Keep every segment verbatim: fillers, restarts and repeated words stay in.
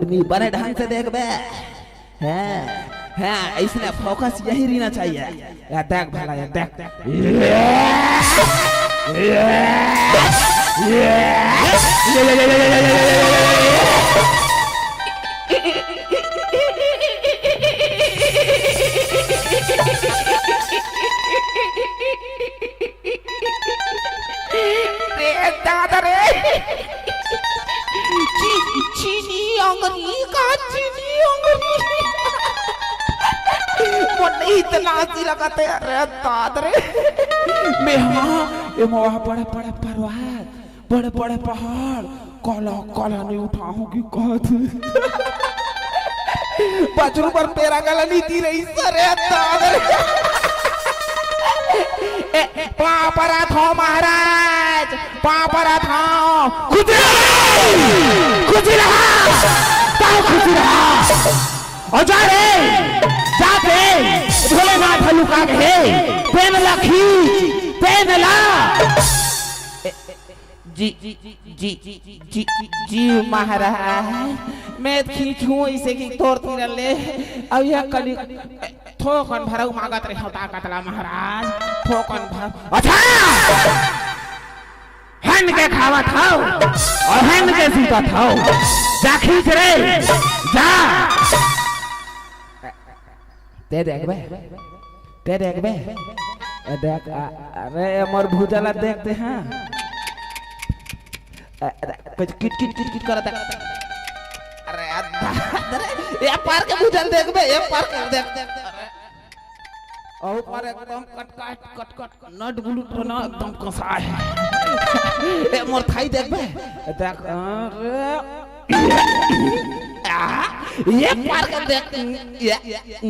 नी, बने ढंग से देखबे। हाँ, हाँ, अइसने focus यही रहना चाहिए। या देख भला, या देख। रे दादा रे। ची-, चीनी अंगरी का चीनी अंगरी। मोर नहीं इतना हंसी लगत हे, अरे दादा रे। मैं हाँ, ए मोहा बड़े बड़े पर्वत, बड़े बड़े पहाड़, काला काला नहीं उठाहूं कि कहत। बजरू बर पेरा गला नहीं दी रही, अरे दादा रे। ए, पाँव परत हंव महाराज, पाँव परत हंव। खुशी रहा, खुशी रहा, ताहू खुशी रहा। अउ जा रे, जा रे, भोलेनाथ ह लुका गे हे, तेन ला खींच, तेन ला। जी, जी, जी, जी, महाराज, मैं खींचहूं इसे कि तोर तीर ले, अउ यह कली थोकन भरऊ मांगत रहे हो ताकत ला महाराज, थोकन भर। अच्छा, हन के खावत हव अउ हन के सूतत हव, जा खींच रे, जा। ते देखबे, ते देखबे, ए देख, आ, अरे ए मोर भुजा ला देख ते, हाँ। अ, अ, कुछ किट किट किट किट करत हे। अरे, अ, अरे, ए पार के भुजा ल देखबे, ए पार के देख, देख, अरे। अउ पर एकदम कट कट कट कट नट बुलुट बना एकदम कसाय हे। ए मोर थाई देखबे, देख, अरे। आ, ए पार के देख, ए, ए, ए।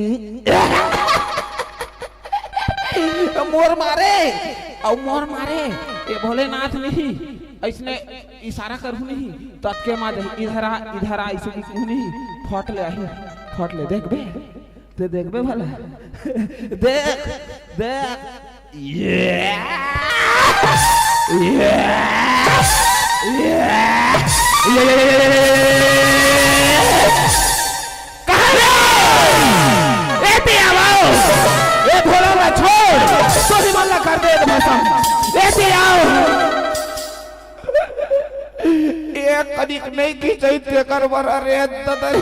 मोर मारे, अउ मोर मारे, ए भोलेनाथ नहीं, अइसने इशारा करहूं नहीं, ततके मा दे, इधर आ, इधर आ, अइसे कि कहूं नहीं, फट ले आही, फट ले, देखबे, ते देखबे भला, देख, देख, ये, ये, ये, ये, ये, ये, ये, ये, ये, ये, ये, ये, कहाँ रे? एती आवव। ए भोला ला छोड़, तोही मन ला कर दे भसम। एती आव। ए कनिक नहीं खींचई तेकर बर, अरे ददर।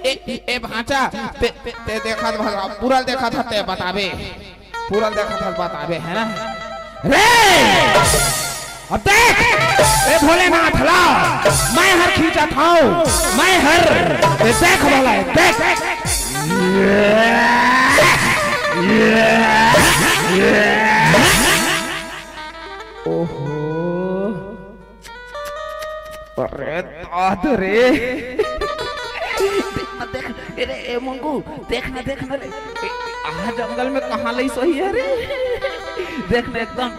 ए, ए भांचा, ते, ते, ते देखत भला, पूरा देखत ह ते बताबे। पूरा देखत हस बताबे, है ना? रे! अब देख, ए भोलेनाथ ला, मैं हर खींचत हंव, मैं हर, ए देख भला, देख। ओहो। अरे दाद रे। देख ना, देख। अरे, ए मंगू, देख ना, देख ना रे। ए, आ जंगल में कहाँ लई सोही है रे? देख ना, एकदम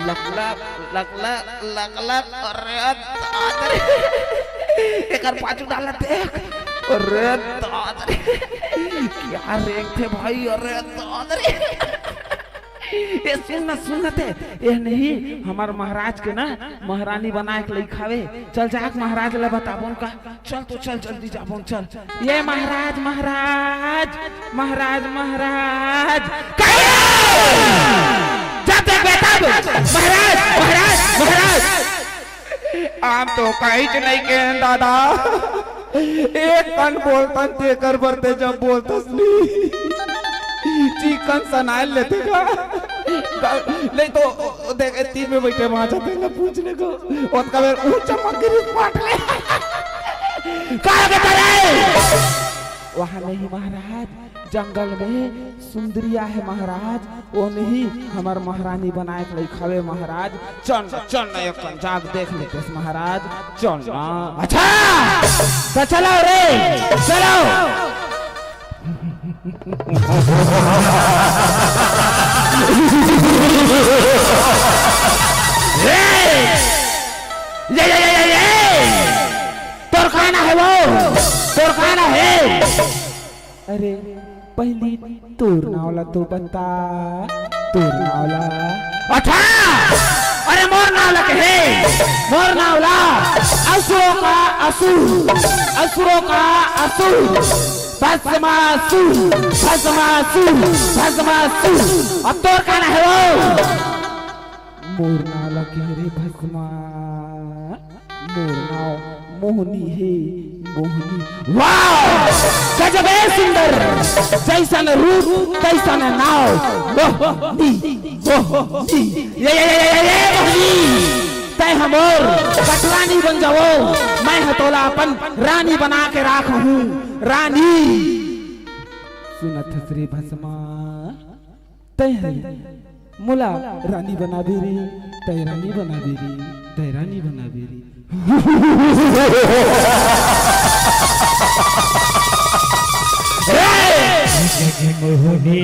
लकलक, लकलक, लकलक। अरे दाद रे। एकर पाछू डाला देख। अरे दाद रे। क्या रेंगथे भाई, अरे दाद रे। ए, सुन ना, सुन ना ते। ए नहीं, हमर महाराज के ना, महारानी बनाए के लइक हावे। चल जाके महाराज ला बताबोन का। चल तो चल, जल्दी जाबोन, चल। ए महाराज, महाराज, महाराज, महाराज। कहिए! जब तक बेटा, महाराज, महाराज, महाराज। आम तो काहीच नइ केहेन दादा। एक कन बोलतन तेकर बर ते जब बोलतस नी। चिकन सनाय लेते का? नहीं तो देख, तीर में बइठे महाराज तेला पूछ ले को। ओतका बेर ऊ चमक गिरी पाट ले। का गे तरे? वहाँ नहीं महाराज। जंगल में सुंदरी आहे महाराज, ओ नहीं हमर महारानी बनाए के लइक हावे महाराज। चल न, चल न, एक कन जाके देख लेतेस महाराज, चल न। अच्छा, त चलो रे, चलो। ए! ये, ये, ये, ये, ये! तोर का ना हे वो? तोर का ना हे? अरे, पहिली तोर नाव ला तो बता, तोर नाव ला। अच्छा, अरे मोर नाव ला कहे, मोर नाव ला असुरों का असुर, असुरों का असुर, भस्मासुर, भस्मासुर, भस्मासुर। अब तोर का ना हे वो? मोर नाव ला कहे रे भस्मा, मोर नाव मोहनी हे, मोहनी। वाह! गजबे सुंदर, जैसन रूप तैसन नाव, मोहनी, मोहनी। ये, ये, ये, ये, ये मोहनी, तै हमर कटरानी बन जावो, मैं ह तोला अपन रानी बना के राखहूँ, रानी। सुनत हस रे भस्मा, तै ह मोला रानी बनाबे रे, तै रानी बनाबे रे, तै रानी बनाबे रे। मोहनी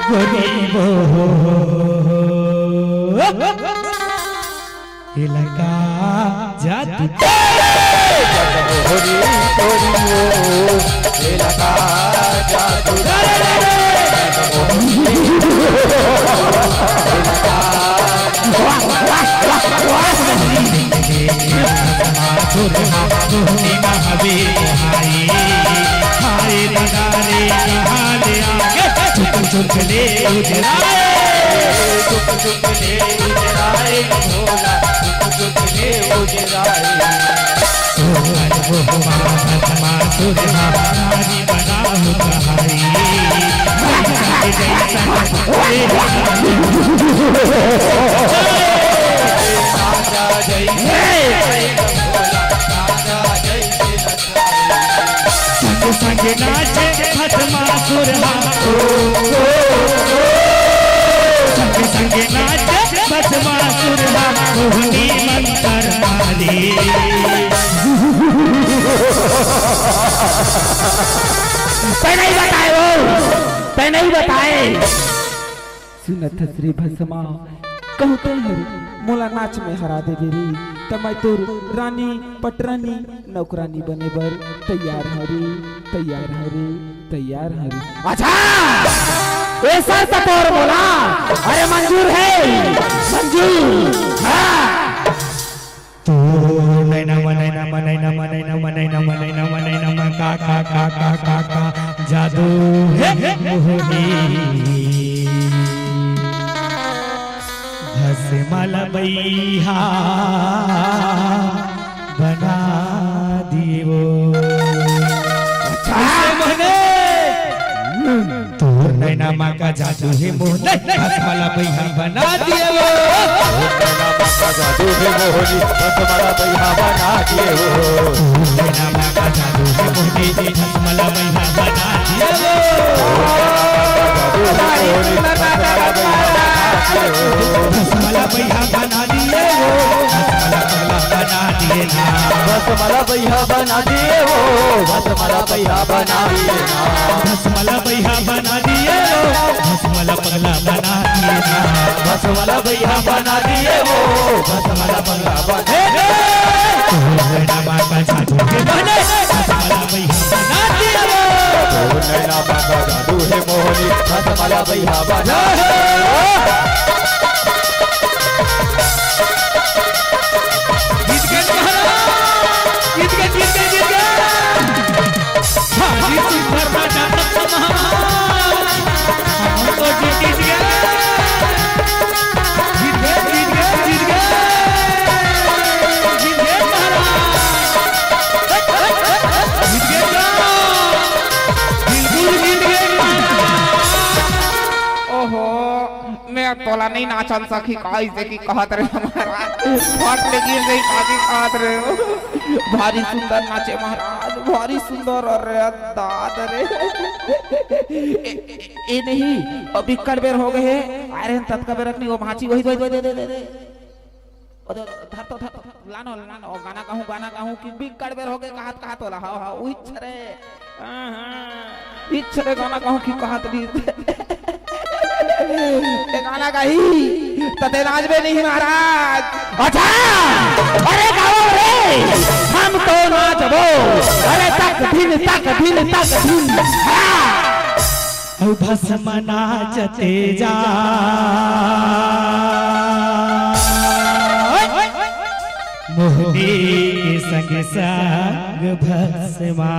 गरीब हो। इलाका जादू। मोहनी तोरी ओ, इलाका जादू। मोहनी महावीर हाय, हाय दादा रे, कहाँ ले आगे? चुप चुप ले उजराए, चुप चुप ले उजराए, भोला, चुप चुप ले उजराए। तोहर मोहबा भस्मासुर हा, नारी बनाहु कहाई। जैसन जैसन राजा जैसे भोला, राजा जैसे संग संग नाचे भस्मासुर हा। ओ, ओ, ओ। संग संग नाचे भस्मासुर हा। मोहनी मंत्र मारी। तै नहीं बताए वो, तै नहीं बताए। सुनत हस रे भस्मा, कहूँ तैं हर मोला नाच में हरा देबे रे, त मैं तोर रानी, पटरानी, नौकरानी बने बर तैयार हरे, तैयार हरे, तैयार हरे। अच्छा, ए शर्त तोर मोला, अरे मंजूर हे, मंजूर, हाँ। तो नैना म, नैना म, नैना म, नैना म, नैना म, नैना म, नैना म, नैना म, का, का, का, का, जादू हे मोहनी। भस्मल बइहा बना दिए वो। अच्छा। कैसे मोहने? तोर नैना मा का जादू हे मोहनी, भस्मला बइहा बना दिए वो। तोर नैना मा का जादू हे मोहनी, भस्मला बइहा बना दिए वो। तोर नैना मा का जादू हे मोहनी, भस्मला बइहा बना दिए वो। भस्मला बइहा बना दिए वो, भस्मला पगला बना दिए ना। भस्मला बइहा बना दिए वो, भस्मला बइहा बना दिए ना। भस्मला बइहा बना दिए वो, भस्मला पगला बना दिए ना। भस्मला बइहा बना दिए वो, भस्मला पगला बना दिए ना। तोर नैना मा का जादू हे मोहनी, भस्मला बइहा बना दिए वो। तोर नैना मा का जादू हे मोहनी, भस्मला बइहा बना दिए वो। जीत गए महाराज, जीत गए, जीत गए, जीत गए। हाँ, जीत गए, जीत गए। हम तो जीत, जीत गए। जीत गए, जीत गए, जीत गए। जीत गए महाराज। जीत गए ना। बिल्कुल जीत गए महाराज। ओहो। मैं तोला नहीं नाचन सखी, का इसे की कहत रहे महाराज। फट ले गिर गई, काकी कहत रहे हो। भारी सुंदर नाचे महाराज, भारी सुंदर। अरे दाद रे। ए, ए, ए नहीं, अब बिक्कट बेर हो गए हे। अरे ततका बेर रखनी, वो भांची वही, वही, वही, दे, दे, दे, दे। ओ दे, धर तो, धर तो, लानो, लानो, गाना कहूँ, गाना कहूँ कि बिक्कट बेर हो गए, कहत, कहत वाला, हाँ, हाँ, उही छरे। हाँ, हाँ। इच्छा रे गाना कहूँ कि कहत ली। ए गाना गाही, त ते नाचबे नहीं महाराज। अच्छा, अरे गाओ रे, हम तो नाचबो। अरे तक दिन, तक दिन, तक दिन। हाँ। अउ भस्म नाचते जा, मोहनी के संग संग भस्मा।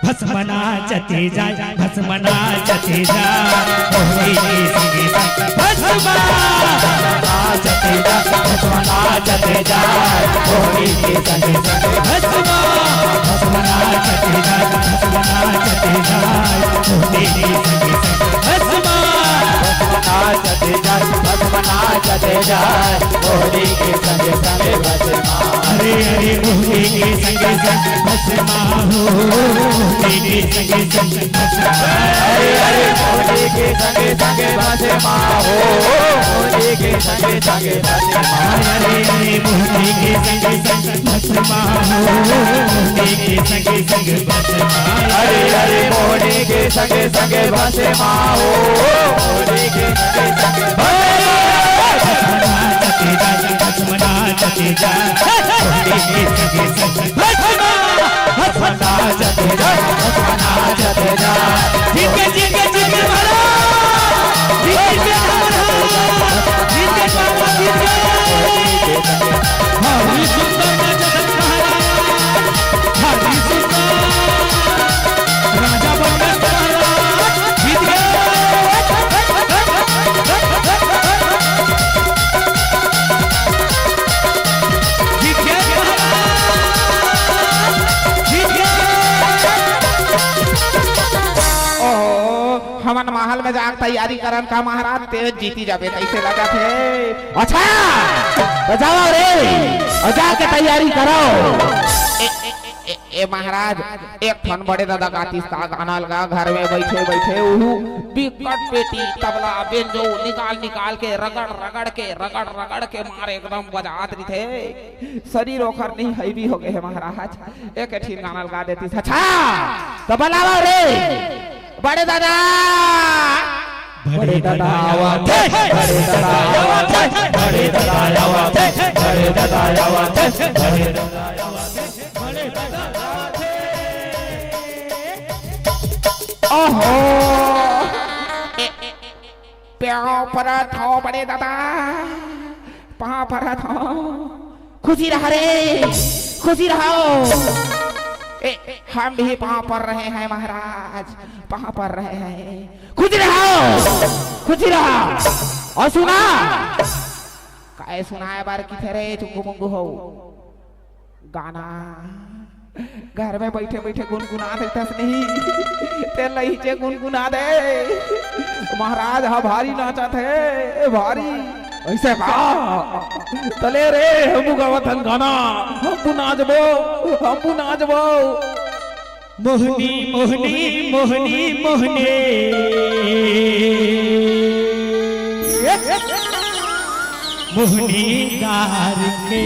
भस्म नाचते जाय, भस्म नाचते जाय, मोहनी के संग संग भस्मा। नाचते जाय, भस्म नाचते जाय, मोहनी के संग संग भस्मा। भस्म नाचते जाय, भस्म नाचते जाय, मोहनी के संग संग भस्मा। भस्म नाचते जाय, भस्म नाचते जाय, मोहनी के संग संग भस्मा। अरे अरे मोहनी के संग संग भस्मा हो, मोहनी के संग संग भस्मा। अरे अरे मोहनी के संग संग भस्मा हो, मोहनी के संग संग भस्मा। अरे अरे मोहनी के संग संग भस्मा हो, मोहनी के संग संग भस्मा। अरे अरे मोहनी के संग संग भस्मा हो, मोहनी के संग संग भस्मा। भस्म नाचते जाय, भस्म नाचते जाय, मोहनी के संग संग भस्मा। भस्म नाचते जाय, भस्म नाचते जाय। जीत के, जीत के, जीत के महाराज। जीत के महाराज। जीत के बाबा, जीत के। हरि सुंदर राजा महाराज। हरि सुंदर राजा महाराज। जीत के। जीत के महाराज। जीत के। ओहो, हमन महल में जाके तैयारी करन का महाराज, ते जीती जाबे तइसे लगत हे। अच्छा, त जावव रे, अउ जाके तैयारी करव। ए, ए, ए, ए, ए महाराज, एक ठन बड़े दादा गातिस का गाना लगा, घर में बइठे बइठे उहू बिकट पेटी, तबला, बेंजो निकाल निकाल के, रगड़ रगड़ के, रगड़ रगड़ के मार एकदम बजात रहिथे। शरीर ओखर नहीं हैवी हो गए हे महाराज। एक ठिन गाना लगा देतिस। अच्छा, त बलावव रे बड़े दादा। बड़े दादा आवत हे, बड़े दादा आवत हे, बड़े दादा आवत हे, बड़े दादा आवत हे, बड़े दादा आवत हे, बड़े दादा आवत हे। ओहो, पाँव परत हँव बड़े दादा, पाँव परत हँव। खुशी रहा रे, खुशी रहा। ए, हम भी पाँव पर रहे हैं महाराज, पाँव पर रहे हैं। खुशी रहा, खुशी रहा। अउ सुना, काय सुनाय बर कथे रे चुंगू मुंगू हो? गाना घर में बइठे बइठे गुनगुना देथस नहीं, ते लइचे गुनगुना दे। महाराज ह भारी नाचत हे, भारी। अइसे का? तले रे, हमू गावत हन गाना, हमू नाचबो, हमू नाचबो। मोहनी, मोहनी, मोहनी, मोहनी। मोहनी डार के।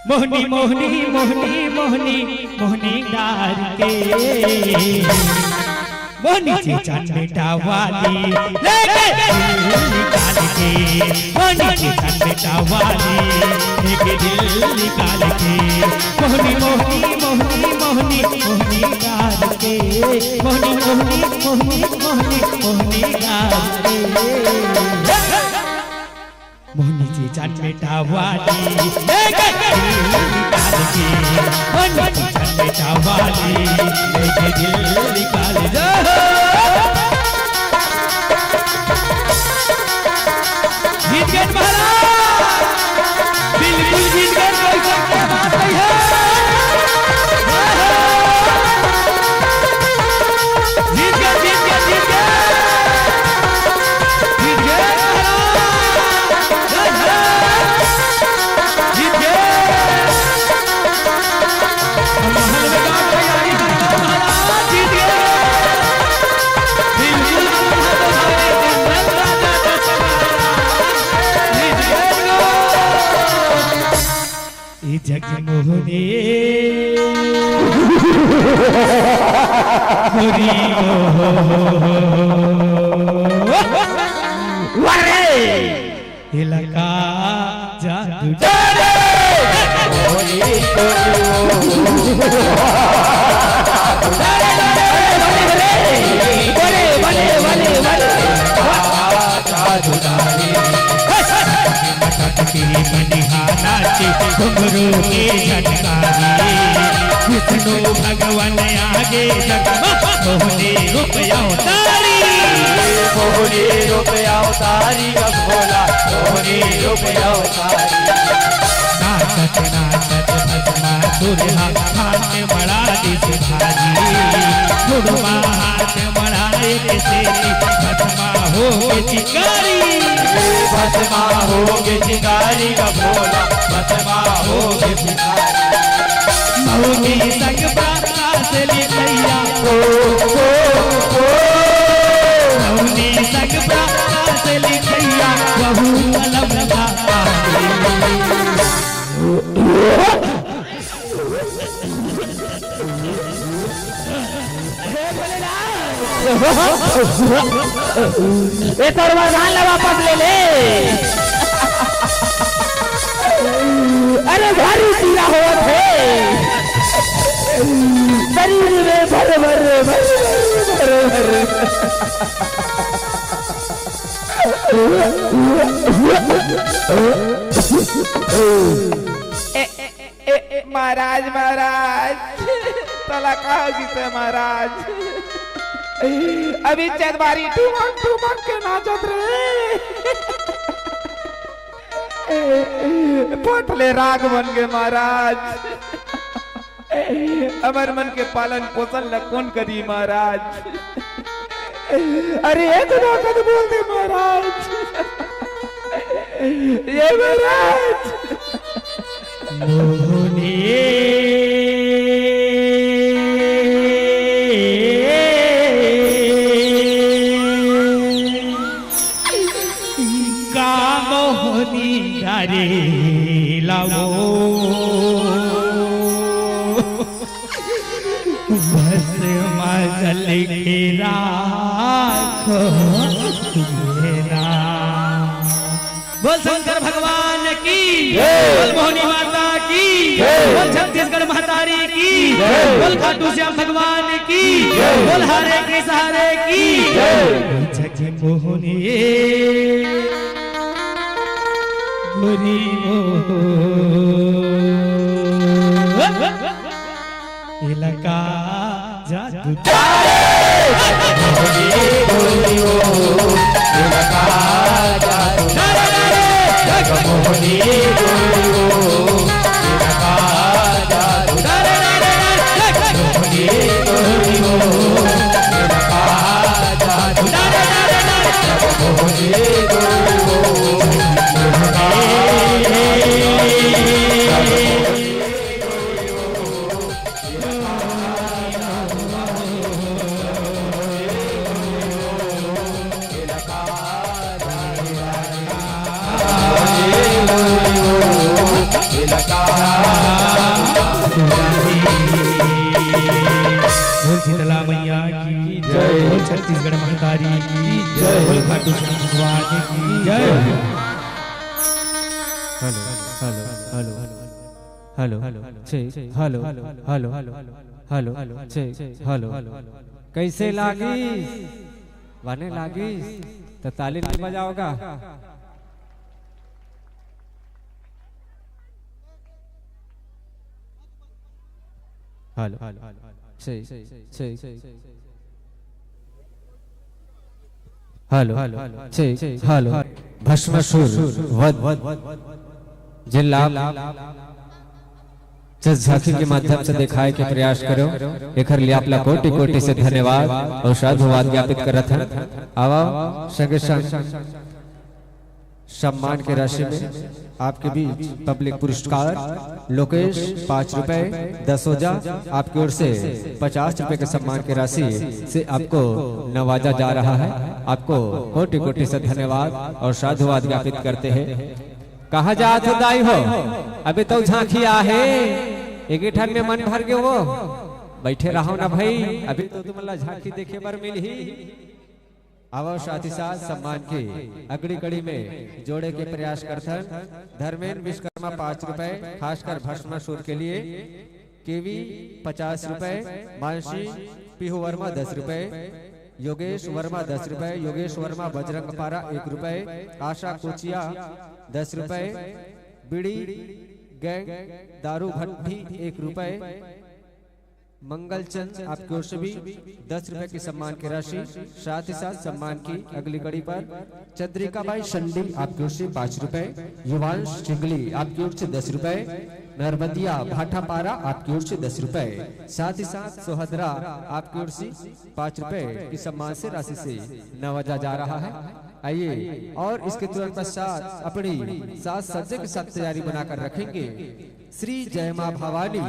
मोहनी, मोहनी, मोहनी, मोहनी, मोहनी डार के। मोहनी जी चांद बेटा वाली लेके दिल निकाल के। मोहनी जी चांद बेटा वाली लेके दिल निकाल के। मोहनी, मोहनी, मोहनी, मोहनी, मोहनी डार के। मोहनी, मोहनी, मोहनी, मोहनी, मोहनी डार के। मोहनी जी चांद बेटा वाली लेके दिल निकाल के। मोहनी जी चांद बेटा वाली लेके दिल निकाल के। जीत गए महाराज, बिल्कुल जीत गए, कोई शक की बात नहीं है। जीत गए, जीत गए, जीत गए। जीत गए महाराज। जीत गए। हम महल में जाके तैयारी करते हैं महाराज। जीत गए। बिल्कुल। जीत गए। ए जग मोहनी, मोरी मोह। वाह रे! इलाका जादू। मटक के बनिहा नाचे घुंघरू के झटकारी। विष्णु भगवान आगे जगमग मोहनी रूप अवतारी। मोहनी रूप अवतारी अब भोला, मोहनी रूप अवतारी। नाचत नाचत भस्मासुर हा हाथ मड़ा दिस भारी। मुड़मा हाथ मड़ा एक सेती भस्मा हो के चिकारी। भस्मा हो के चिकारी का भोला, भस्मा हो के चिकारी। मौनी संग प्रकाश लिखैया, ओ, ओ, ओ। मौनी संग प्रकाश लिखैया, वहू कलम का आगे। ए तोर वरदान ला वापस ले ले। अरे भारी पीड़ा होत हे शरीर में, भर भर भर भर भर। ए, ए, ए, ए, महाराज, महाराज, तोला का हो गिस हे महाराज? अभी चंदबारी ठुमक ठुमक के नाचत रे। पट ले राख बन गे महाराज। हमर मन के पालन पोषण ला कोन करी महाराज? अरे एक बात बोल दे महाराज। ए महाराज। मोहनी का मोहनी डारे लावो। भस्म जल के राख मेरा। बोल शंकर भगवान की, जय। बोल मोहनी माता की, जय। बोल छत्तीसगढ़ महतारी की, जय। बोल खाटू श्याम भगवान की, जय। बोल हरे कृष्ण हरे की, जय। जग मोहनी गोरी मोहन। इलाका जादू। बोल शीतला मैया की जय। बोल छत्तीसगढ़ महतारी की जय। बोल खाटू श्याम भगवान की जय। Hello, hello, hello, hello, check, hello, hello, hello, check, hello. कैसे लागिस? बने लागिस त ताली नहीं बजाओगा? Hello, check, check. Hello, check, hello. Bhasmasur वध, जेन ला आप जस झांकी के माध्यम से देखाए के प्रयास करो, एखर लिए आप ला कोटि कोटि से धन्यवाद और साधुवाद ज्ञापित करत हन। आवा संगे संग सम्मान के राशि में आपके बीच पब्लिक पुरस्कार लोकेश पाँच रुपए, दस ओजा आपकी ओर से पचास रुपए के सम्मान की राशि से आपको नवाजा जा रहा है। आपको कोटि कोटि से धन्यवाद और साधुवाद ज्ञापित करते हैं। कहाँ जात हो दाई हो? अभी तो झांकी आहे, एक ही ठन में मन भर गए वो। बैठे रहो ना भाई, अभी तो तुमन ला झांकी देखे बर मिलही। आवव साथ ही साथ सम्मान के अगली कड़ी में जोड़े के प्रयास करथन। धर्मेंद्र विश्वकर्मा पाँच रुपए, खासकर भस्मासुर के लिए। केवी पचास रुपए, मानसी पीहू वर्मा दस रुपए, योगेश वर्मा दस रुपए, योगेश वर्मा बजरंग पारा एक रुपए, आशा कोचिया दस रुपए, बीड़ी गैंग दारू भट्टी एक रुपए, मंगल चंद आपकी ओर से भी दस रुपए की सम्मान की राशि, साथ ही साथ सम्मान की अगली कड़ी पर चंद्रिका बाई शंडी आपकी ओर से पाँच रुपए, युवांश चिंगली आपकी ओर से दस रुपए, नरबदिया भाटापारा आपकी ओर से दस रुपए, साथ ही साथ सोहदरा आपकी ओर से पाँच रुपए की सम्मान से राशि से नवाजा जा रहा है। आइए, और इसके तुरंत पश्चात अपनी साज सज्जे के साथ तैयारी बनाकर रखेंगे श्री जय माँ भवानी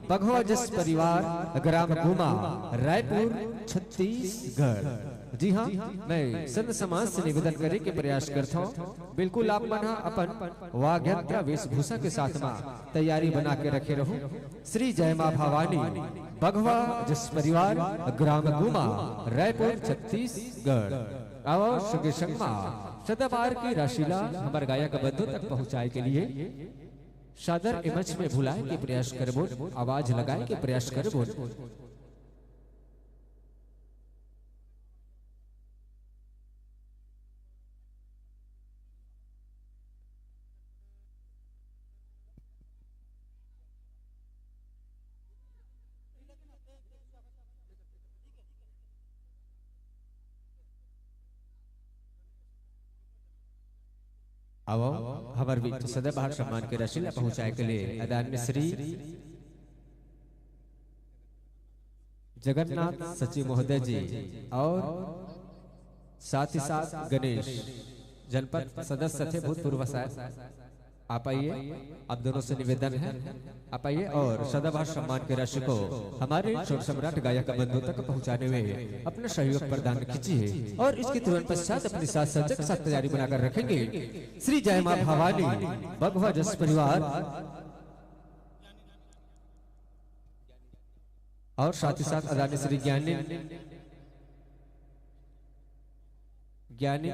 बघवा जस परिवार, ग्राम गुमा, रायपुर, छत्तीसगढ़। जी हाँ, मैं संत समाज से निवेदन करे के प्रयास करता हूँ, बिल्कुल आप मन ह अपन वाग्यंत्र वेशभूषा के साथ मा तैयारी बना के रखे रहू। श्री जय माँ भवानी बघवा जस परिवार, ग्राम गुमा, रायपुर, छत्तीसगढ़। आओ संगे संग मा सदाबहार की राशि ला हमर गायक बंधु तक पहुँचाए के लिए सादर एमच में बुलाए के प्रयास करबो, आवाज लगाए के प्रयास करबो। आवो, हमर बीच सदाबहार सम्मान के राशि ला पहुँचाए के लिए आदरणीय श्री जगन्नाथ सचिव महोदय जी और साथ ही साथ गणेश जनपद सदस्य थे भूतपूर्व शायद, आप आइए, आप दोनों से निवेदन है, आप आइए और सदाबहार सम्मान की राशि को हमारे छोट सम्राट गायक बंधु तक पहुँचाने में अपना सहयोग प्रदान कीजिए। और इसके तुरंत पश्चात अपनी साज सज्जा के साथ तैयारी बनाकर रखेंगे श्री जय माँ भवानी बघवा जस परिवार और साथ ही साथ आदरणीय श्री ज्ञानी, ज्ञानी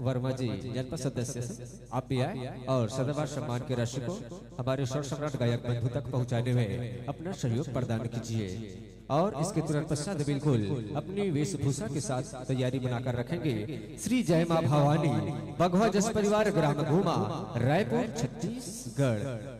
वर्मा जी, जनपद सदस्य से आप भी आए और सदाबहार सम्मान की राशि को हमारे छोट सम्राट गायक बंधु तक पहुँचाने में अपना सहयोग प्रदान कीजिए। और इसके तुरंत पश्चात बिल्कुल अपनी वेशभूषा के साथ तैयारी बनाकर रखेंगे श्री जय माँ भवानी बघवा जस परिवार, ग्राम गुमा, रायपुर, छत्तीसगढ़।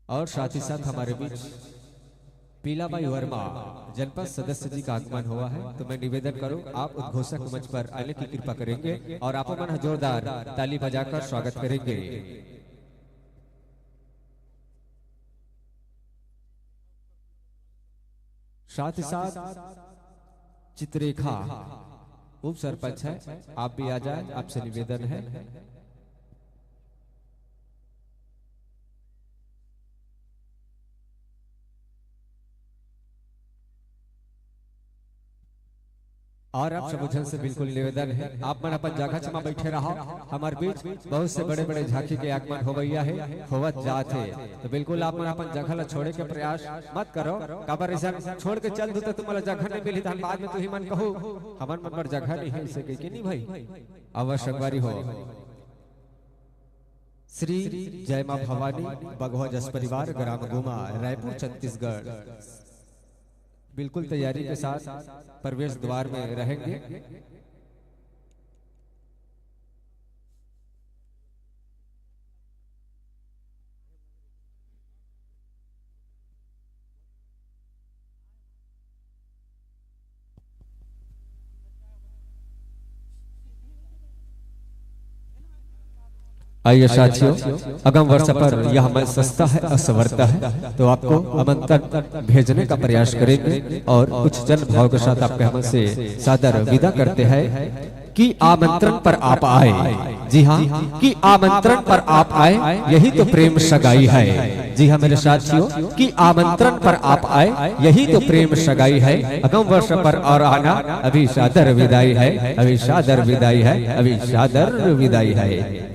और साथ ही साथ हमारे बीच पीलाबाई वर्मा, जनपद सदस्य जी का आगमन हुआ है, तो मैं निवेदन करूं, आप उद्घोषक मंच पर आने की कृपा करेंगे और आप मन जोरदार ताली बजाकर स्वागत करेंगे। साथ ही साथ चित्रेखा उप सरपंच है, आप भी आ जाए, आपसे निवेदन है। और आप सबो झन से बिल्कुल निवेदन है, आप मन अपन जगह च म बैठे रहो। हमार बीच बहुत से बड़े-बड़े झांकी के आगमन होवइया है, होवत जात है, तो बिल्कुल आप मन अपन जगह ला छोड़े के प्रयास मत करो। काबर ऐसा छोड़ के चल दू तो तुमला जगह नहीं मिली, तहन बाद में तुही मन कहू, "हमन मन बर जगह नहीं है," ऐसे कह के नहीं भाई। अवश्य संगवारी हो। श्री जय माँ भवानी बघवा जस परिवार, ग्राम गुमा, रायपुर, छत्तीसगढ़। बिल्कुल तैयारी के साथ प्रवेश द्वार में रहेंगे। आइए साथियों, अगम वर्षा पर यह मंच सजता है, असंवरता है, तो आपको आमंत्रण भेजने का प्रयास करेंगे और उच्च जन भाव के साथ आपके हमन से सादर विदा करते हैं। कि आमंत्रण पर आप आए। जी हाँ, कि आमंत्रण पर आप आए, यही तो प्रेम सगाई है। जी हाँ मेरे साथियों, कि आमंत्रण पर आप आए, यही तो प्रेम सगाई है। अगम वर्ष पर और आना, अभी सादर विदाई है, अभी सादर विदाई है, अभी सादर विदाई है।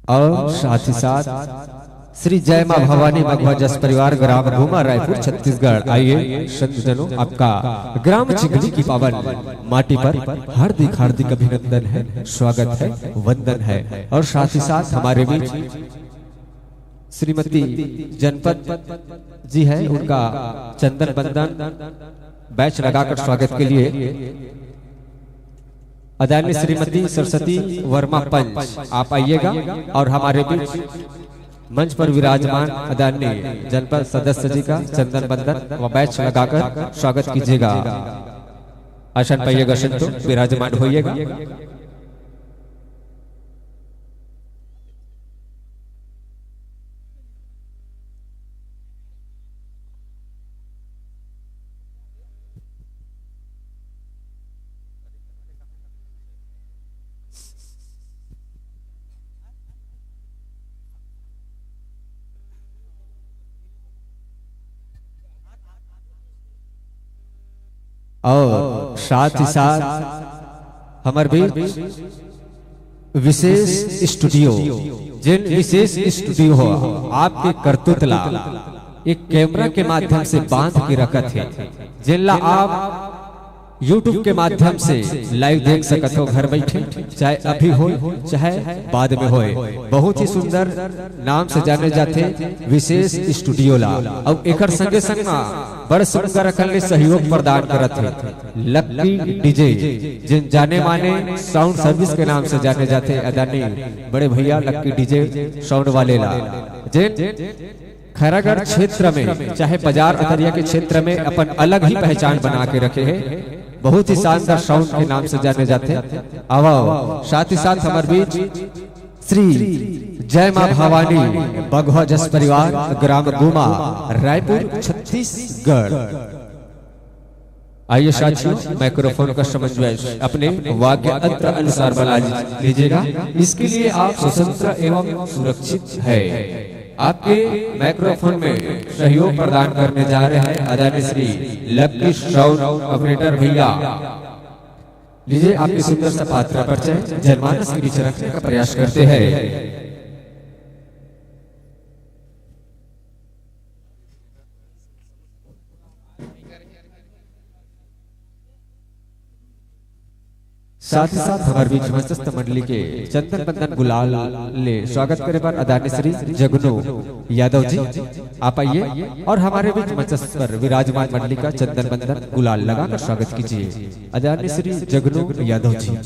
और साथ ही साथ श्री जय माँ भवानी मघवा जस परिवार, ग्राम घूमा, रायपुर, छत्तीसगढ़। आइए संतजनों, आपका ग्राम चिंगली की पावन माटी पर हार्दिक हार्दिक अभिनंदन है, स्वागत है, वंदन है। और साथ ही साथ हमारे बीच श्रीमती जनपद जी है, उनका चंदन बंदन बैच लगाकर स्वागत के लिए आदरणीय श्रीमती सरस्वती वर्मा पंच, आप आइएगा और हमारे बीच मंच पर विराजमान आदरणीय जनपद सदस्य जी का चंदन बंदन व बैच लगाकर स्वागत कीजिएगा। आसन पाइएगा संतों, विराजमान होइएगा। और साथ ही साथ हमर बीच विशेष स्टूडियो, जेन विशेष स्टूडियो हो, आपके करतूत ला एक कैमरा के माध्यम से बांध के रखत हे, जेन ला आप YouTube के माध्यम से लाइव देख सकत हो घर बैठे, चाहे अभी हो, चाहे बाद में होए। बहुत ही सुंदर नाम से जाने जाथे विशेष स्टूडियो ला। अउ एकर संगे संग मा बड़ सुंदर अकन ले सहयोग प्रदान करत हे लक्की डीजे, जेन जाने माने साउंड सर्विस के नाम से जाने जाथे आदरणीय बड़े भैया लक्की डीजे साउंड वाले ला, जेन खैरागढ़ क्षेत्र में, चाहे बाजार अतरिया के क्षेत्र में अपन अलग ही पहचान बना के रखे हे। बहुत ही शानदार साउंड के नाम से जाने जाथे। आवा, साथ ही साथ हमर बीच श्री जय माँ भवानी बघवा जस परिवार, ग्राम गुमा, रायपुर, छत्तीसगढ़। आइए साथियों, माइक्रोफोन का समन्वय अपने वाद्य यंत्र अनुसार बना लीजिएगा। इसके लिए आप स्वतंत्र एवं सुरक्षित है। आपके माइक्रोफोन में सहयोग प्रदान करने जा रहे हैं आदरणीय श्री लक्की साउंड ऑपरेटर भैया। लीजिए, आपकी सुंदर सा पात्रा परिचय जनमानस के बीच रखने का प्रयास करते हैं। साथ ही साथ हमर बीच मंचस्थ मंडली के चंदन बंदन गुलाल ले स्वागत करे बर आदरणीय श्री जगनू यादव जी, आप आइए और हमारे बीच मंचस्थ पर विराजमान मंडली का चंदन बंदन गुलाल लगाकर स्वागत कीजिए आदरणीय श्री जगनू यादव जी।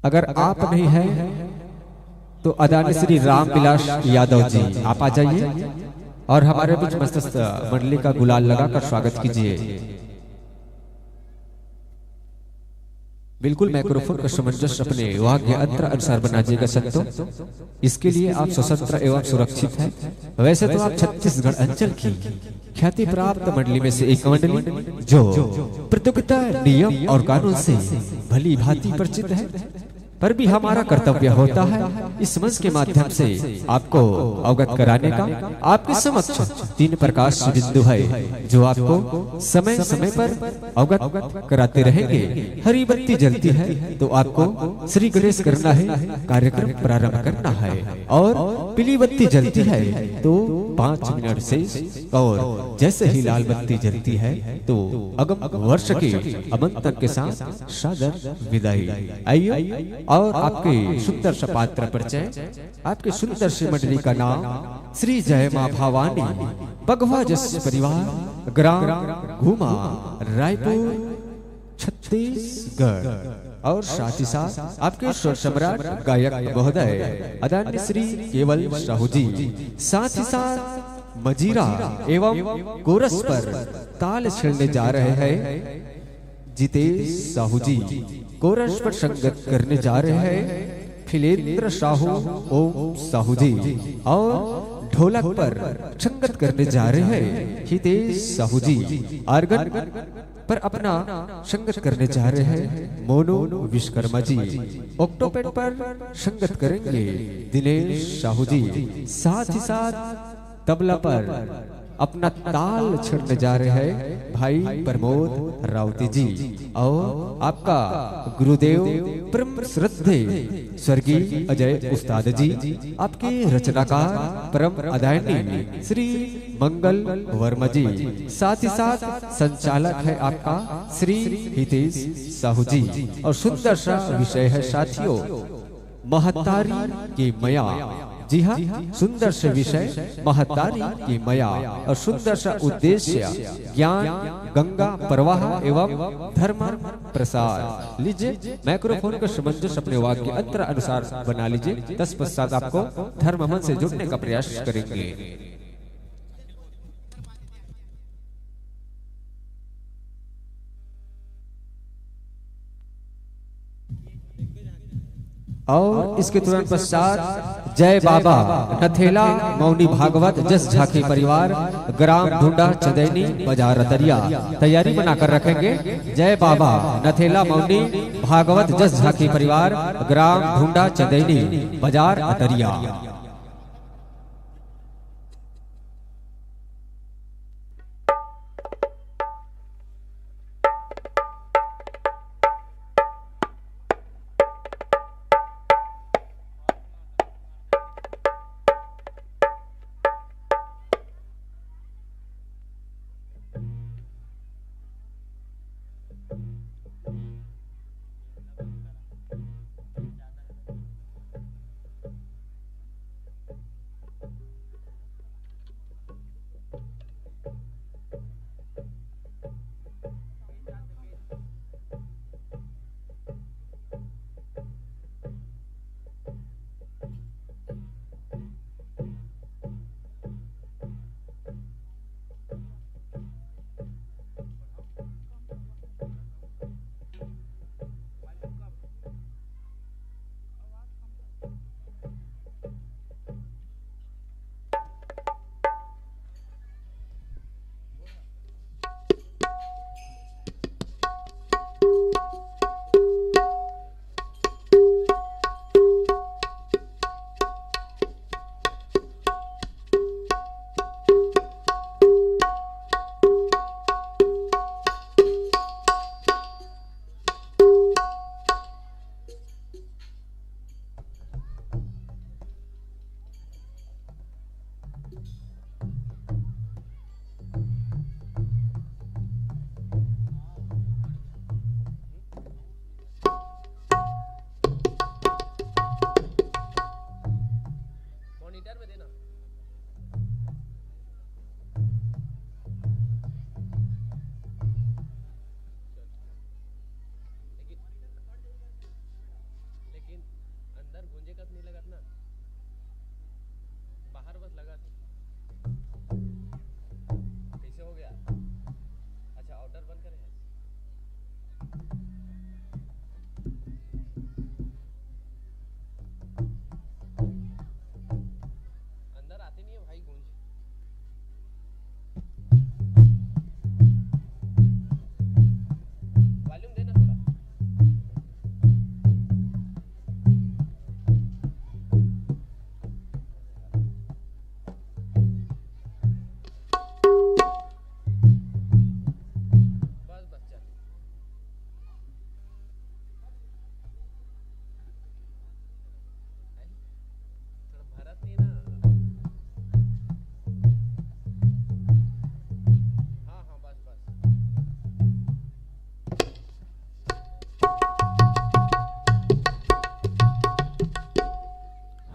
अगर आप नहीं हैं तो आदरणीय श्री रामविलास यादव जी, आप आ जाइए और हमारे बीच मंचस्थ मंडली का गुलाल लगाकर स्वागत कीजिए। बिल्कुल माइक्रोफोन का सामंजस्य अपने वाद्य यंत्र अनुसार बनाइएगा संतों। इसके लिए आप स्वतंत्र एवं सुरक्षित हैं। वैसे तो आप छत्तीसगढ़ अंचल की ख्याति प्राप्त मंडली में से एक मंडली, जो प्रतियोगिता नियम और कानून से भली भांति परिचित है, पर भी हमारा कर्तव्य होता है इस मंच के माध्यम से आपको अवगत कराने का। आपके समक्ष तीन प्रकाश बिंदु है, जो आपको समय समय पर अवगत कराते रहेंगे। हरी बत्ती जलती है तो आपको श्री गणेश करना है, कार्यक्रम प्रारंभ करना है, और पीली बत्ती जलती है तो पाँच मिनट शेष और जैसे ही लाल बत्ती जलती है तो अगम वर्ष के आमंत्रण के साथ सादर विदाई। आइए और आपके सुंदर सा पात्र परिचय, आपके सुंदर सी मंडली का नाम श्री जय माँ भवानी, बघवा जस परिवार, ग्राम घूमा, रायपुर, छत्तीसगढ़। और साथ ही साथ आपके स्वर सम्राट गायक महोदय आदरणीय श्री केवल साहू जी, साथ ही साथ मजीरा एवं कोरस पर ताल छेड़ने जा रहे हैं जितेश साहू जी, कोरस पर संगत करने जा रहे हैं फिलेंद्र साहू, ओम साहू जी, और ढोलक पर संगत करने जा रहे हैं हितेश साहू जी, आर्गन पर अपना संगत करने जा रहे हैं मोनू विश्वकर्मा जी, ऑक्टोपेड पर संगत करेंगे दिनेश साहू जी, साथ ही साथ तबला पर अपना ताल छेड़ने जा रहे हैं भाई प्रमोद राउती जी, और आपका गुरुदेव परम श्रद्धे स्वर्गीय अजय उस्ताद जी, आपके रचनाकार परम आदरणीय श्री मंगल वर्मा जी, साथ ही साथ संचालक है आपका श्री हितेश साहू जी। और सुंदर सा विषय है साथियों, महतारी की मया। जी हाँ, सुंदर से विषय महतारी की मया और सुंदर सा उद्देश्य ज्ञान गंगा प्रवाह एवं धर्म प्रसार। लीजिए, माइक्रोफोन का समंजस अपने वाक्य अंतर अनुसार बना लीजिए। तत्पश्चात आपको धर्म मन से जुड़ने का प्रयास करेंगे। और इसके तुरंत पश्चात जय बाबा नथेला मौनी भागवत जस झांकी परिवार, ग्राम ढूंढा चदैनी, बाजार अतरिया, तैयारी बनाकर रखेंगे। जय बाबा नथेला मौनी भागवत जस झांकी परिवार, ग्राम ढूंढा चदैनी, बाजार अतरिया।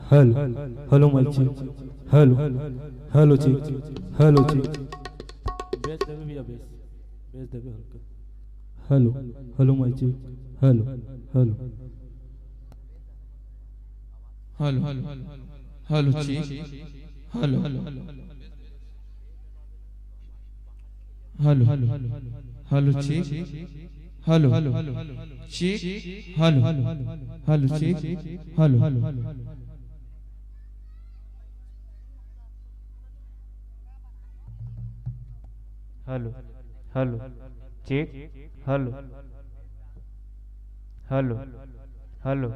Hello, hello, mic check. Hello, hello, check. Hello, check. Bass देबे भैया, bass. Bass देबे हल्का. Hello, hello, mic check. Hello, hello. Hello, hello, check. Hello, hello. Hello, hello, check. Hello, check. Hello, hello, check. Hello, hello, check. Hello, hello, hello.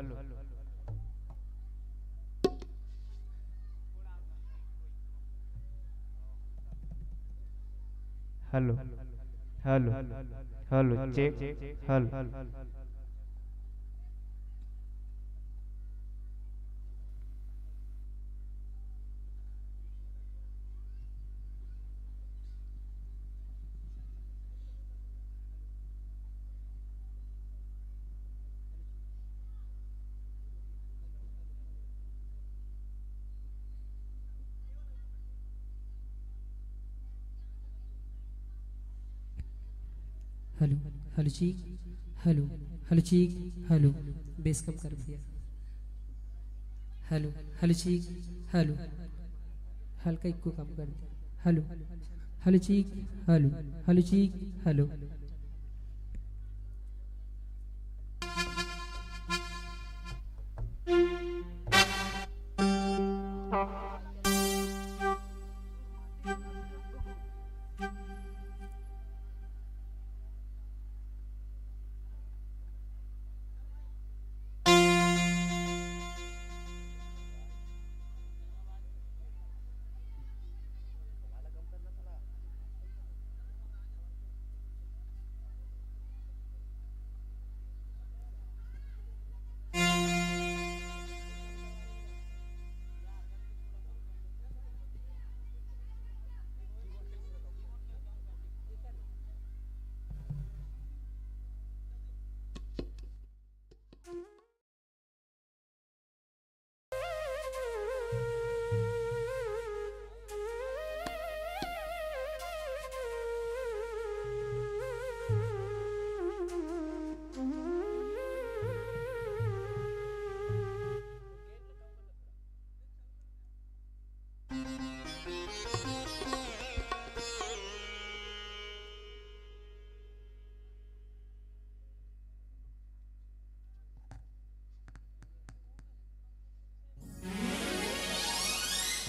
Hello, hello, hello, check. Hello. Hello, hello, check. Hello, hello, check. Hello, bass कम कर भैया. Hello, hello, check. Hello, हल्का eco कम कर दे. Hello, hello, check. Hello, hello, check. Hello.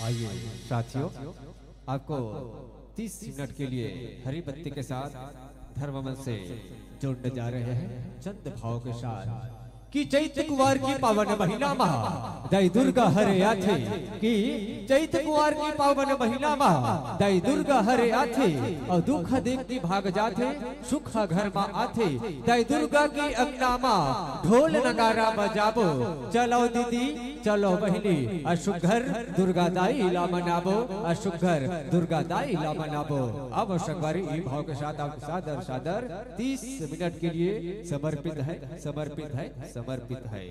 आइए साथियों, आपको तीस मिनट के लिए हरी बत्ती के साथ धर्ममन से जोड़ने जा रहे हैं चंद भाव के साथ कि चैत कुवार की पावन महीना मा दाई दुर्गा हरे आथे, कि चैत कुवार की पावन महीना मा दाई दुर्गा हरे आथे, अउ दुख देख के भाग जाथे, सुख घर मा आथे। दाई दुर्गा की अंगना मा ढोल नगारा बजाबो, चलो दीदी चलो बहिनी, असुघर दुर्गा दाई ला मनाबो, असुघर दुर्गा दाई ला मनाबो। अब संगवारी ई भाव के साथ आप सादर सादर तीस मिनट के लिए समर्पित है, समर्पित है, समर्पित है।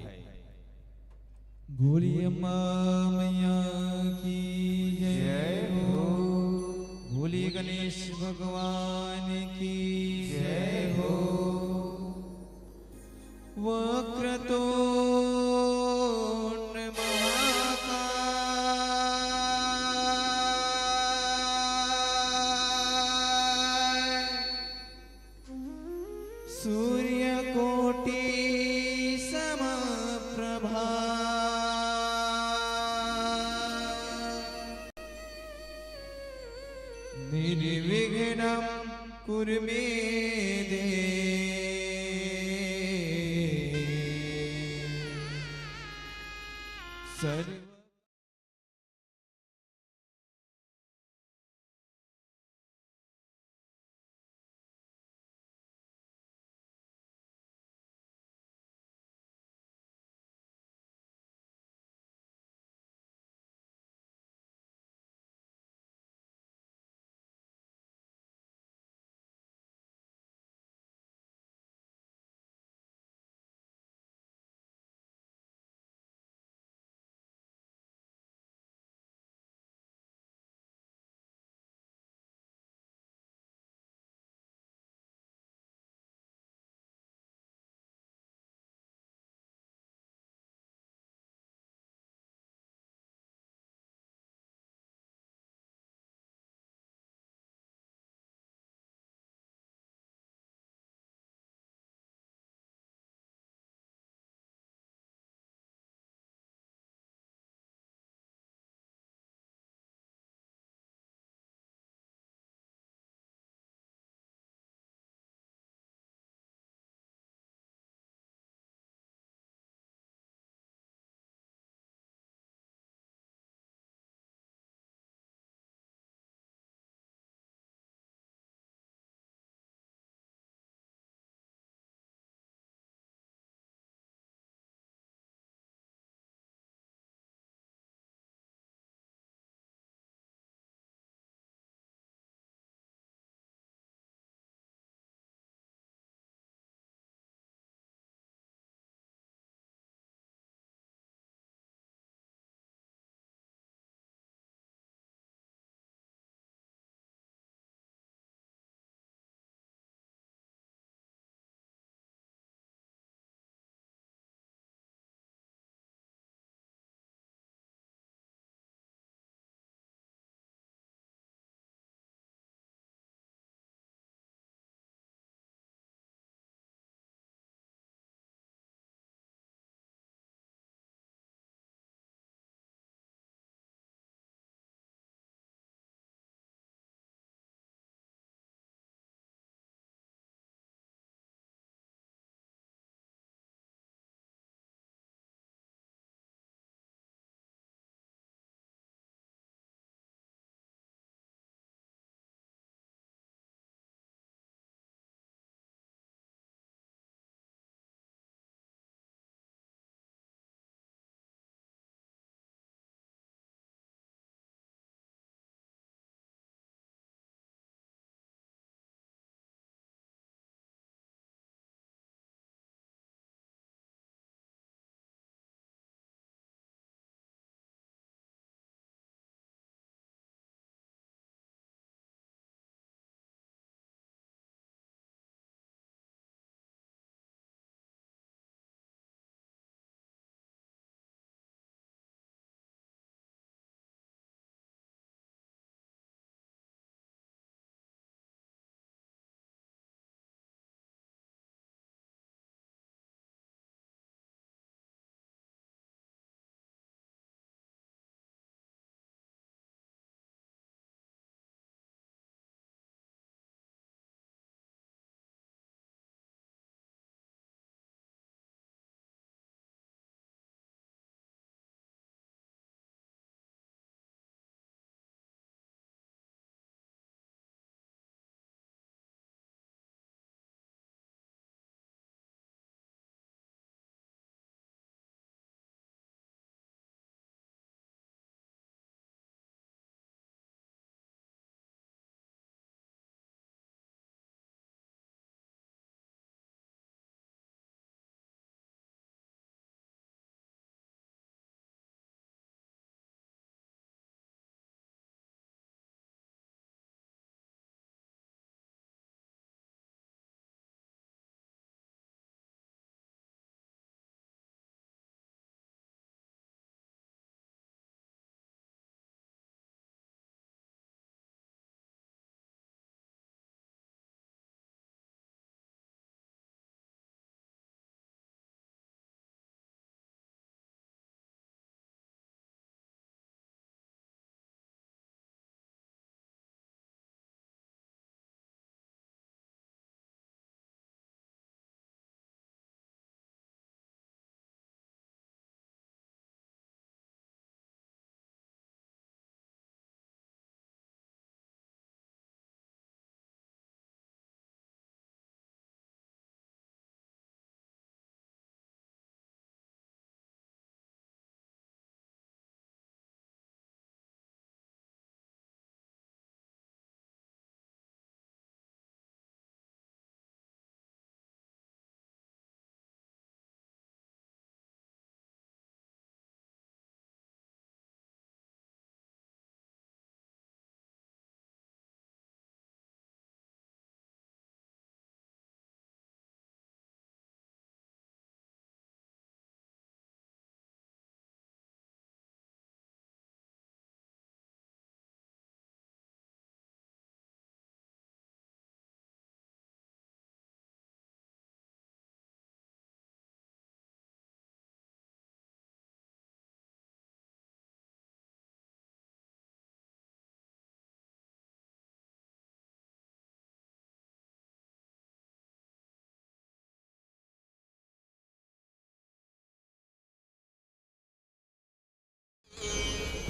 बोलिए अम्मा मैया की जय हो। बोलिए गणेश भगवान की जय हो। वक्रतुंड महाकाय, सूर्यकोटि समप्रभा, निर्विघ्नं कुरु मे देव। सर्व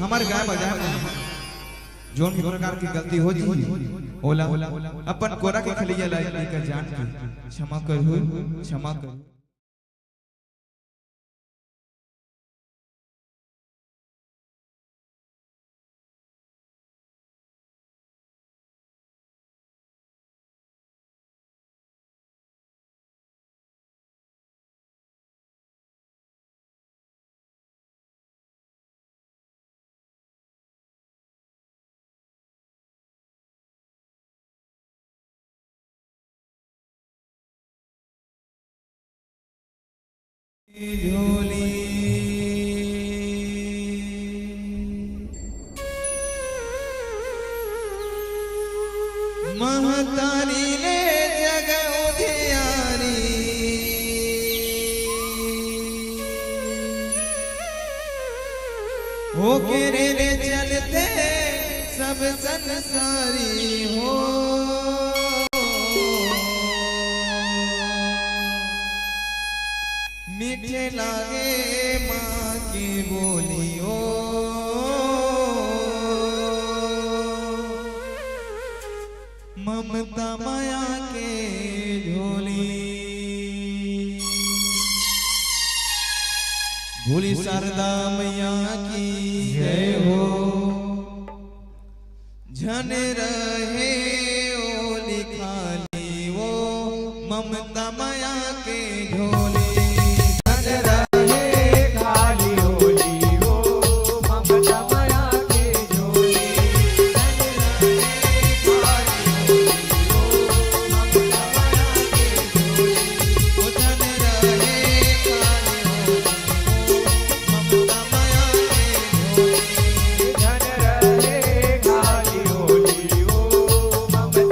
हमर गाय बजाय म जोन भी प्रकार के गलती हो जी, ओला अपन कोरा के खलिया ला लेकर जान के क्षमा करहु, क्षमा करहु। झोली। महतारी ले जग उधियारी, ओकरे ले चलथे सब संसारी हो। मीठे लागे माँ के बोलियो, ममता माया के झोली। बोली शारदा मैया की जय हो। झन रहे ओली खाली वो, ममता माया के झोली। झन रहे खाली ओली वो, ममता माया के झोली। झन रहे खाली ओली वो, ममता माया के झोली। ओ झन रहे खाली ओली वो, ममता माया के झोली। झन रहे खाली ओली वो, ममता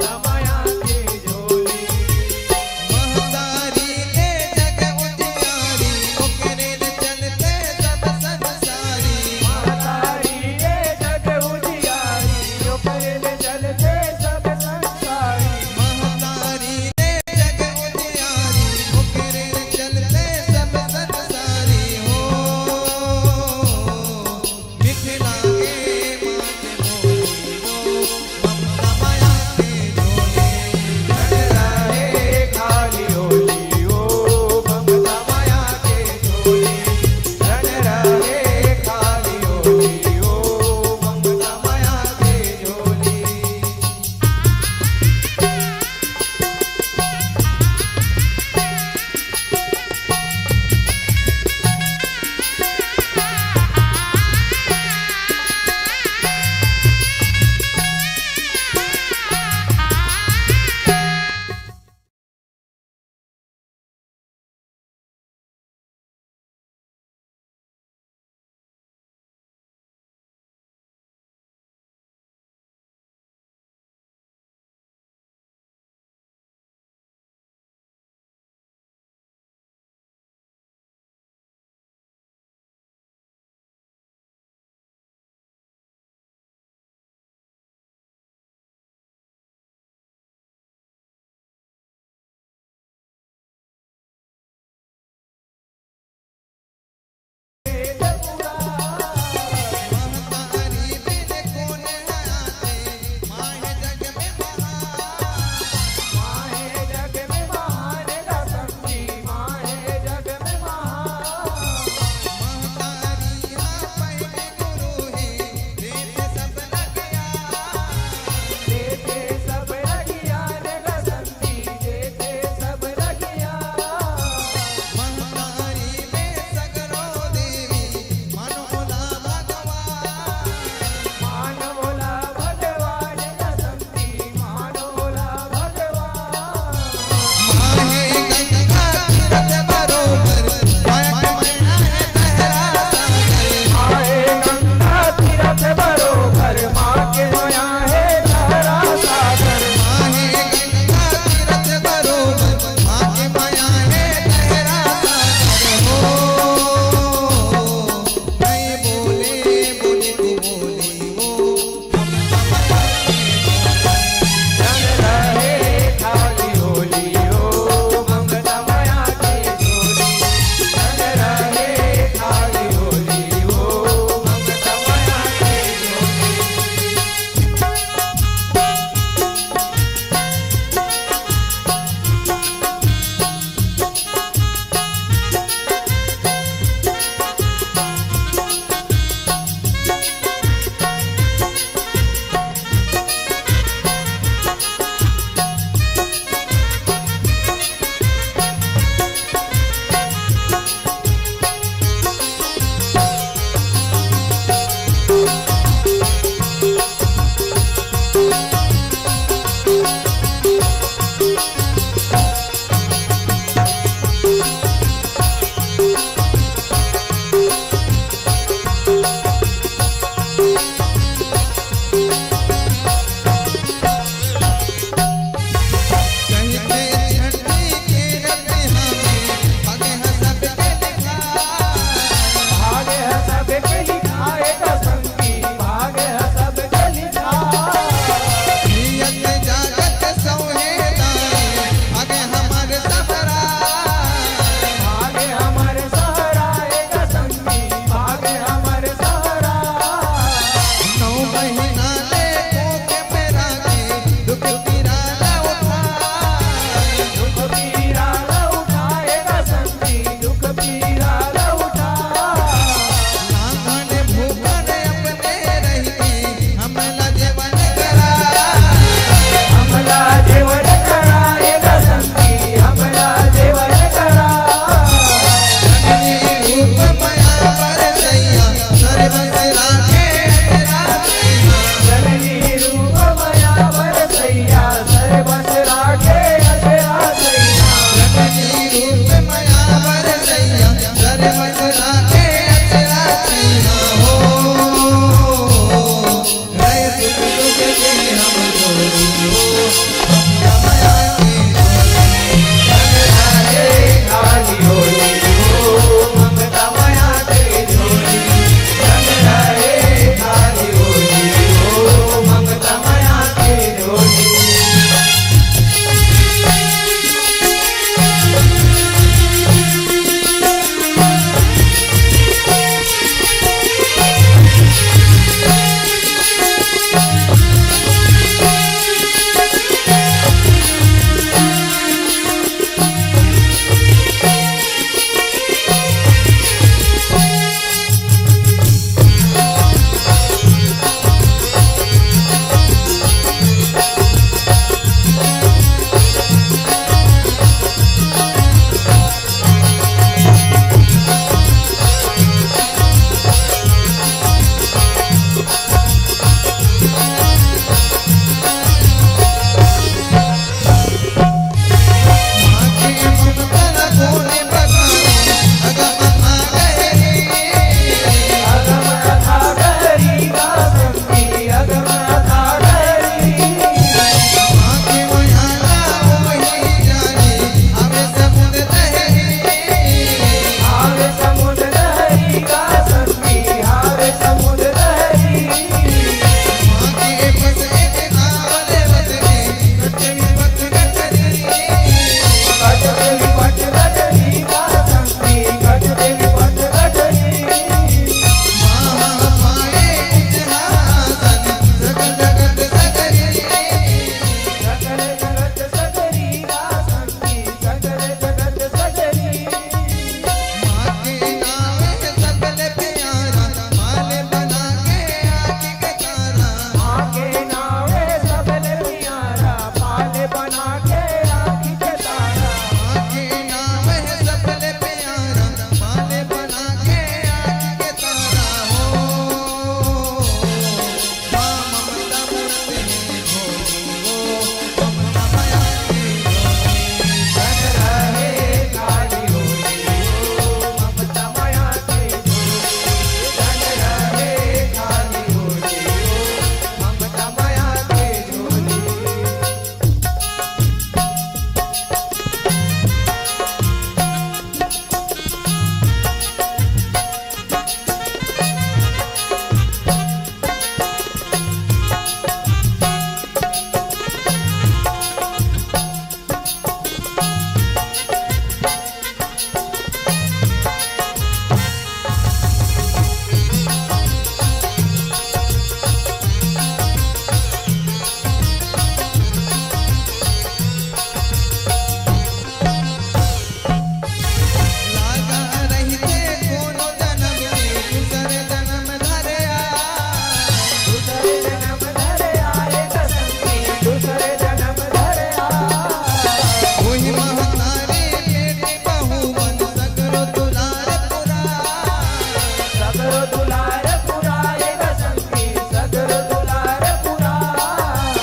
दुलार पुराए गा संगी, सगरो दुलार पुराए।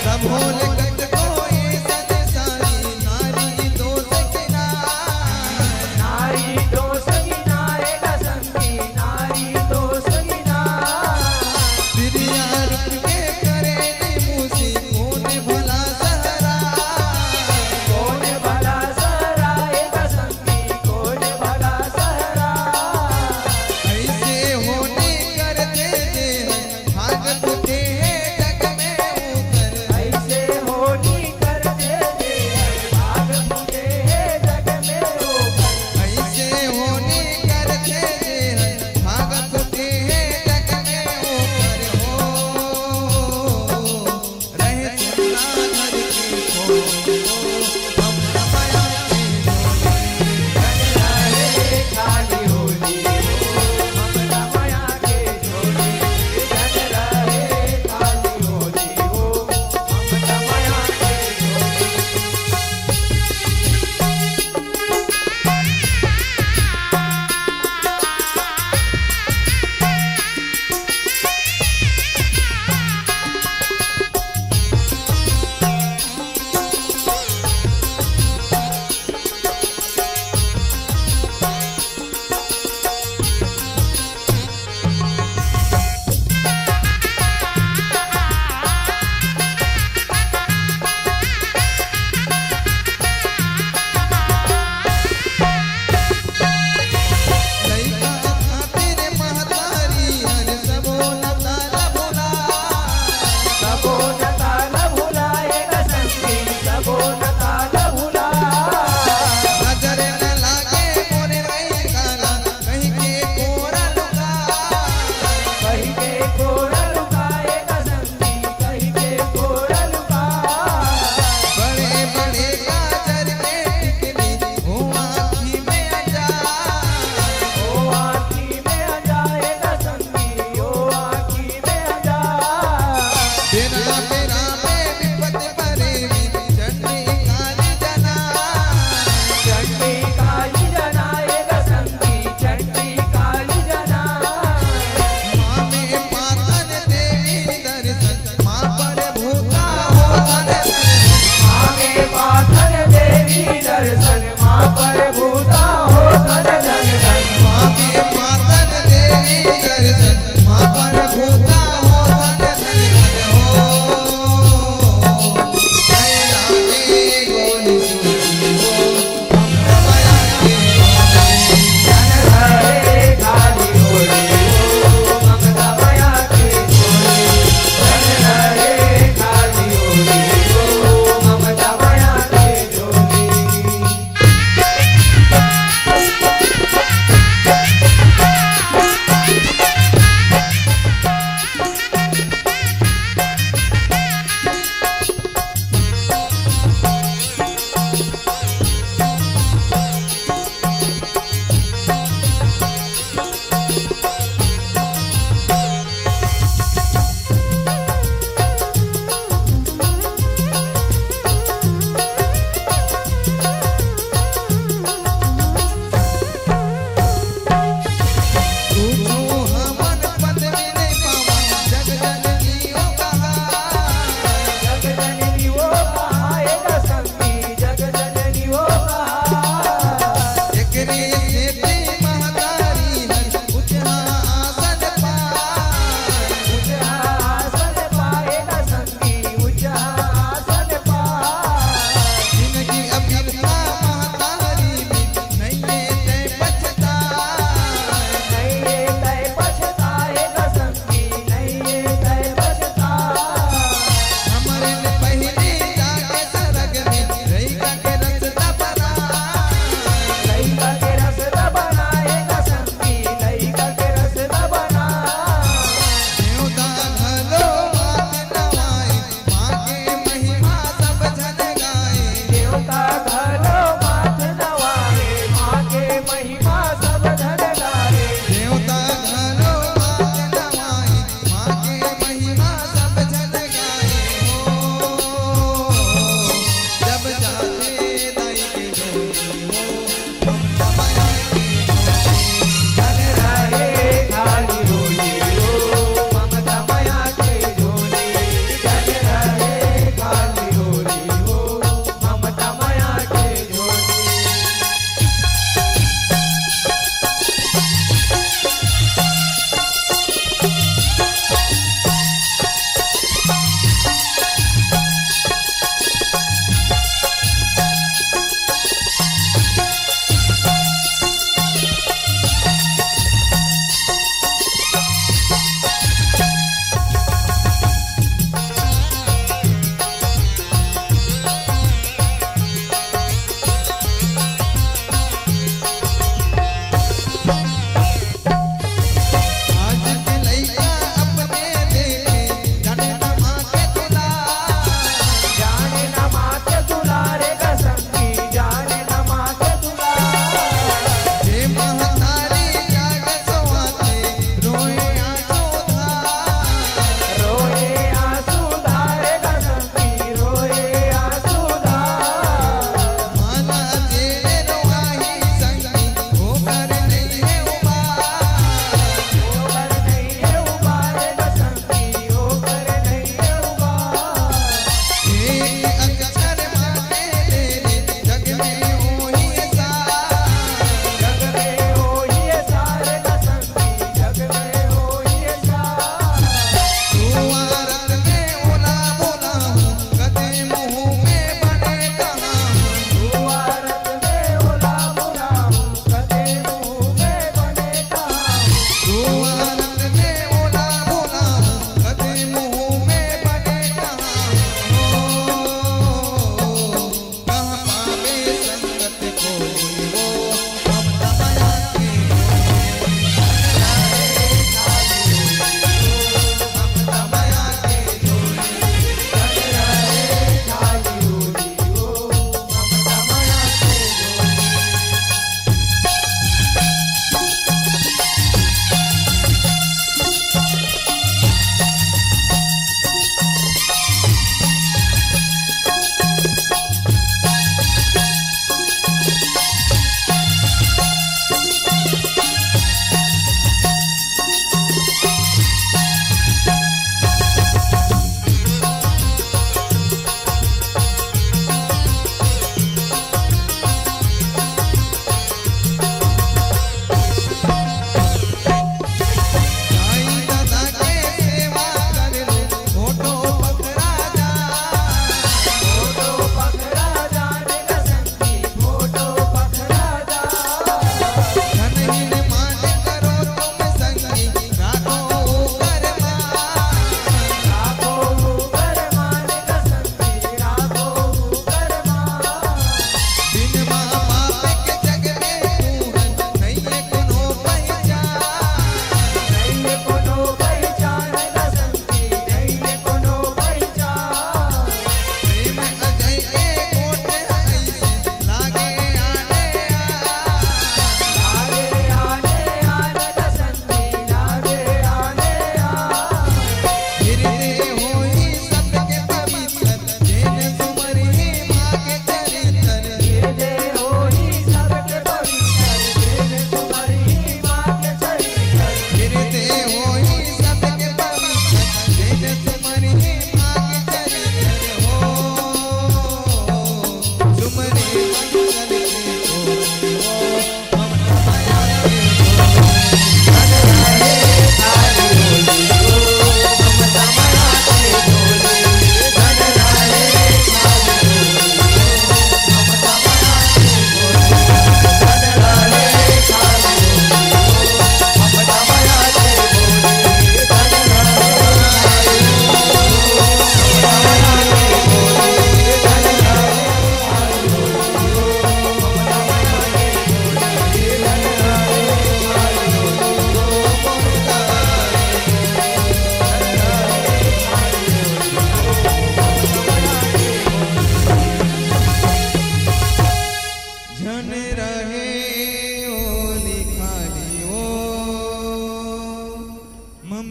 सब होले कतको ए सत साई, नारी दोष गिनाए। नारी दोष गिनाए गा संगी, नारी दोष गिनाए। बिरिया रुक के करे नी मुसी, कोन भला सहरा। कोन भला सहरा ए गा संगी, कोन भला सहरा। ऐसे होने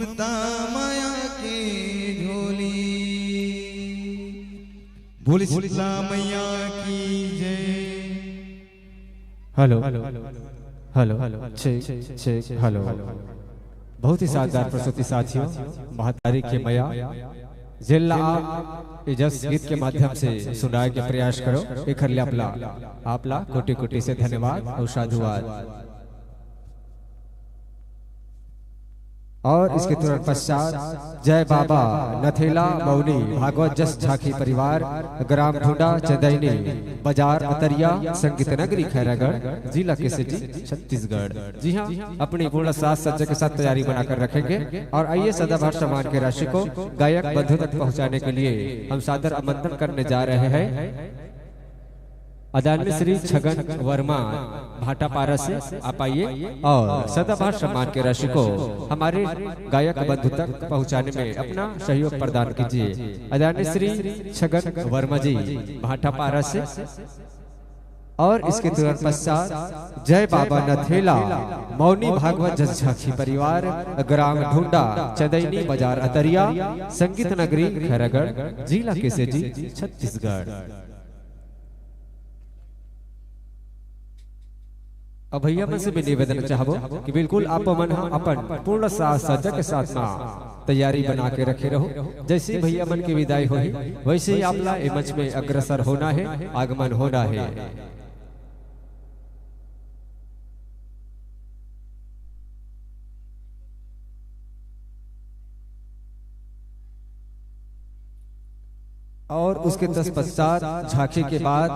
ममता माया के झोली। बोले शीतला मैया की जय। Hello, hello, check, check, hello. बहुत ही शानदार प्रस्तुति साथियों, महतारी के मया, जेला आप ए जस गीत के माध्यम से सुनाए के प्रयास करो, एखर ले आप ला, आप ला कोटि कोटि से धन्यवाद और साधुवाद। और इसके तुरंत पश्चात जय बाबा नथेला मौनी भागवत जस झांकी परिवार, ग्राम ढूंढा चंदैनी, बाजार अतरिया, संगीत नगरी खैरागढ़, जिला केसजी, छत्तीसगढ़। जी हाँ, अपनी पूर्ण साज सज्जा के साथ तैयारी बनाकर रखेंगे। और आइए, सदाबहार सम्मान के राशि को गायक बंधु तक पहुंचाने के लिए हम सादर आमंत्रण करने जा रहे हैं आदरणीय श्री छगन वर्मा भाटापारा से। आप आइए और सदाबहार सम्मान के राशि को हमारे गायक बंधु तक पहुंचाने में अपना सहयोग प्रदान कीजिए। आदरणीय श्री छगन वर्मा जी भाटापारा से। और इसके तुरंत पश्चात जय बाबा नथेला मौनी भागवत जस झांकी परिवार, ग्राम ढूंढा चंदैनी, बाजार अतरिया, संगीत नगरी खैरागढ़, जिला केसजी, छत्तीसगढ़। अब भैया मन से भी निवेदन चाहबो कि बिल्कुल आप मन ह अपन पूर्ण साज सज्जा के साथ मा तैयारी बना के रखे रहो। जैसे ही भैया मन के विदाई होही, वैसे ही आप ला ए मंच में अग्रसर होना है, आगमन होना है। और उसके तत्पश्चात झांकी के बाद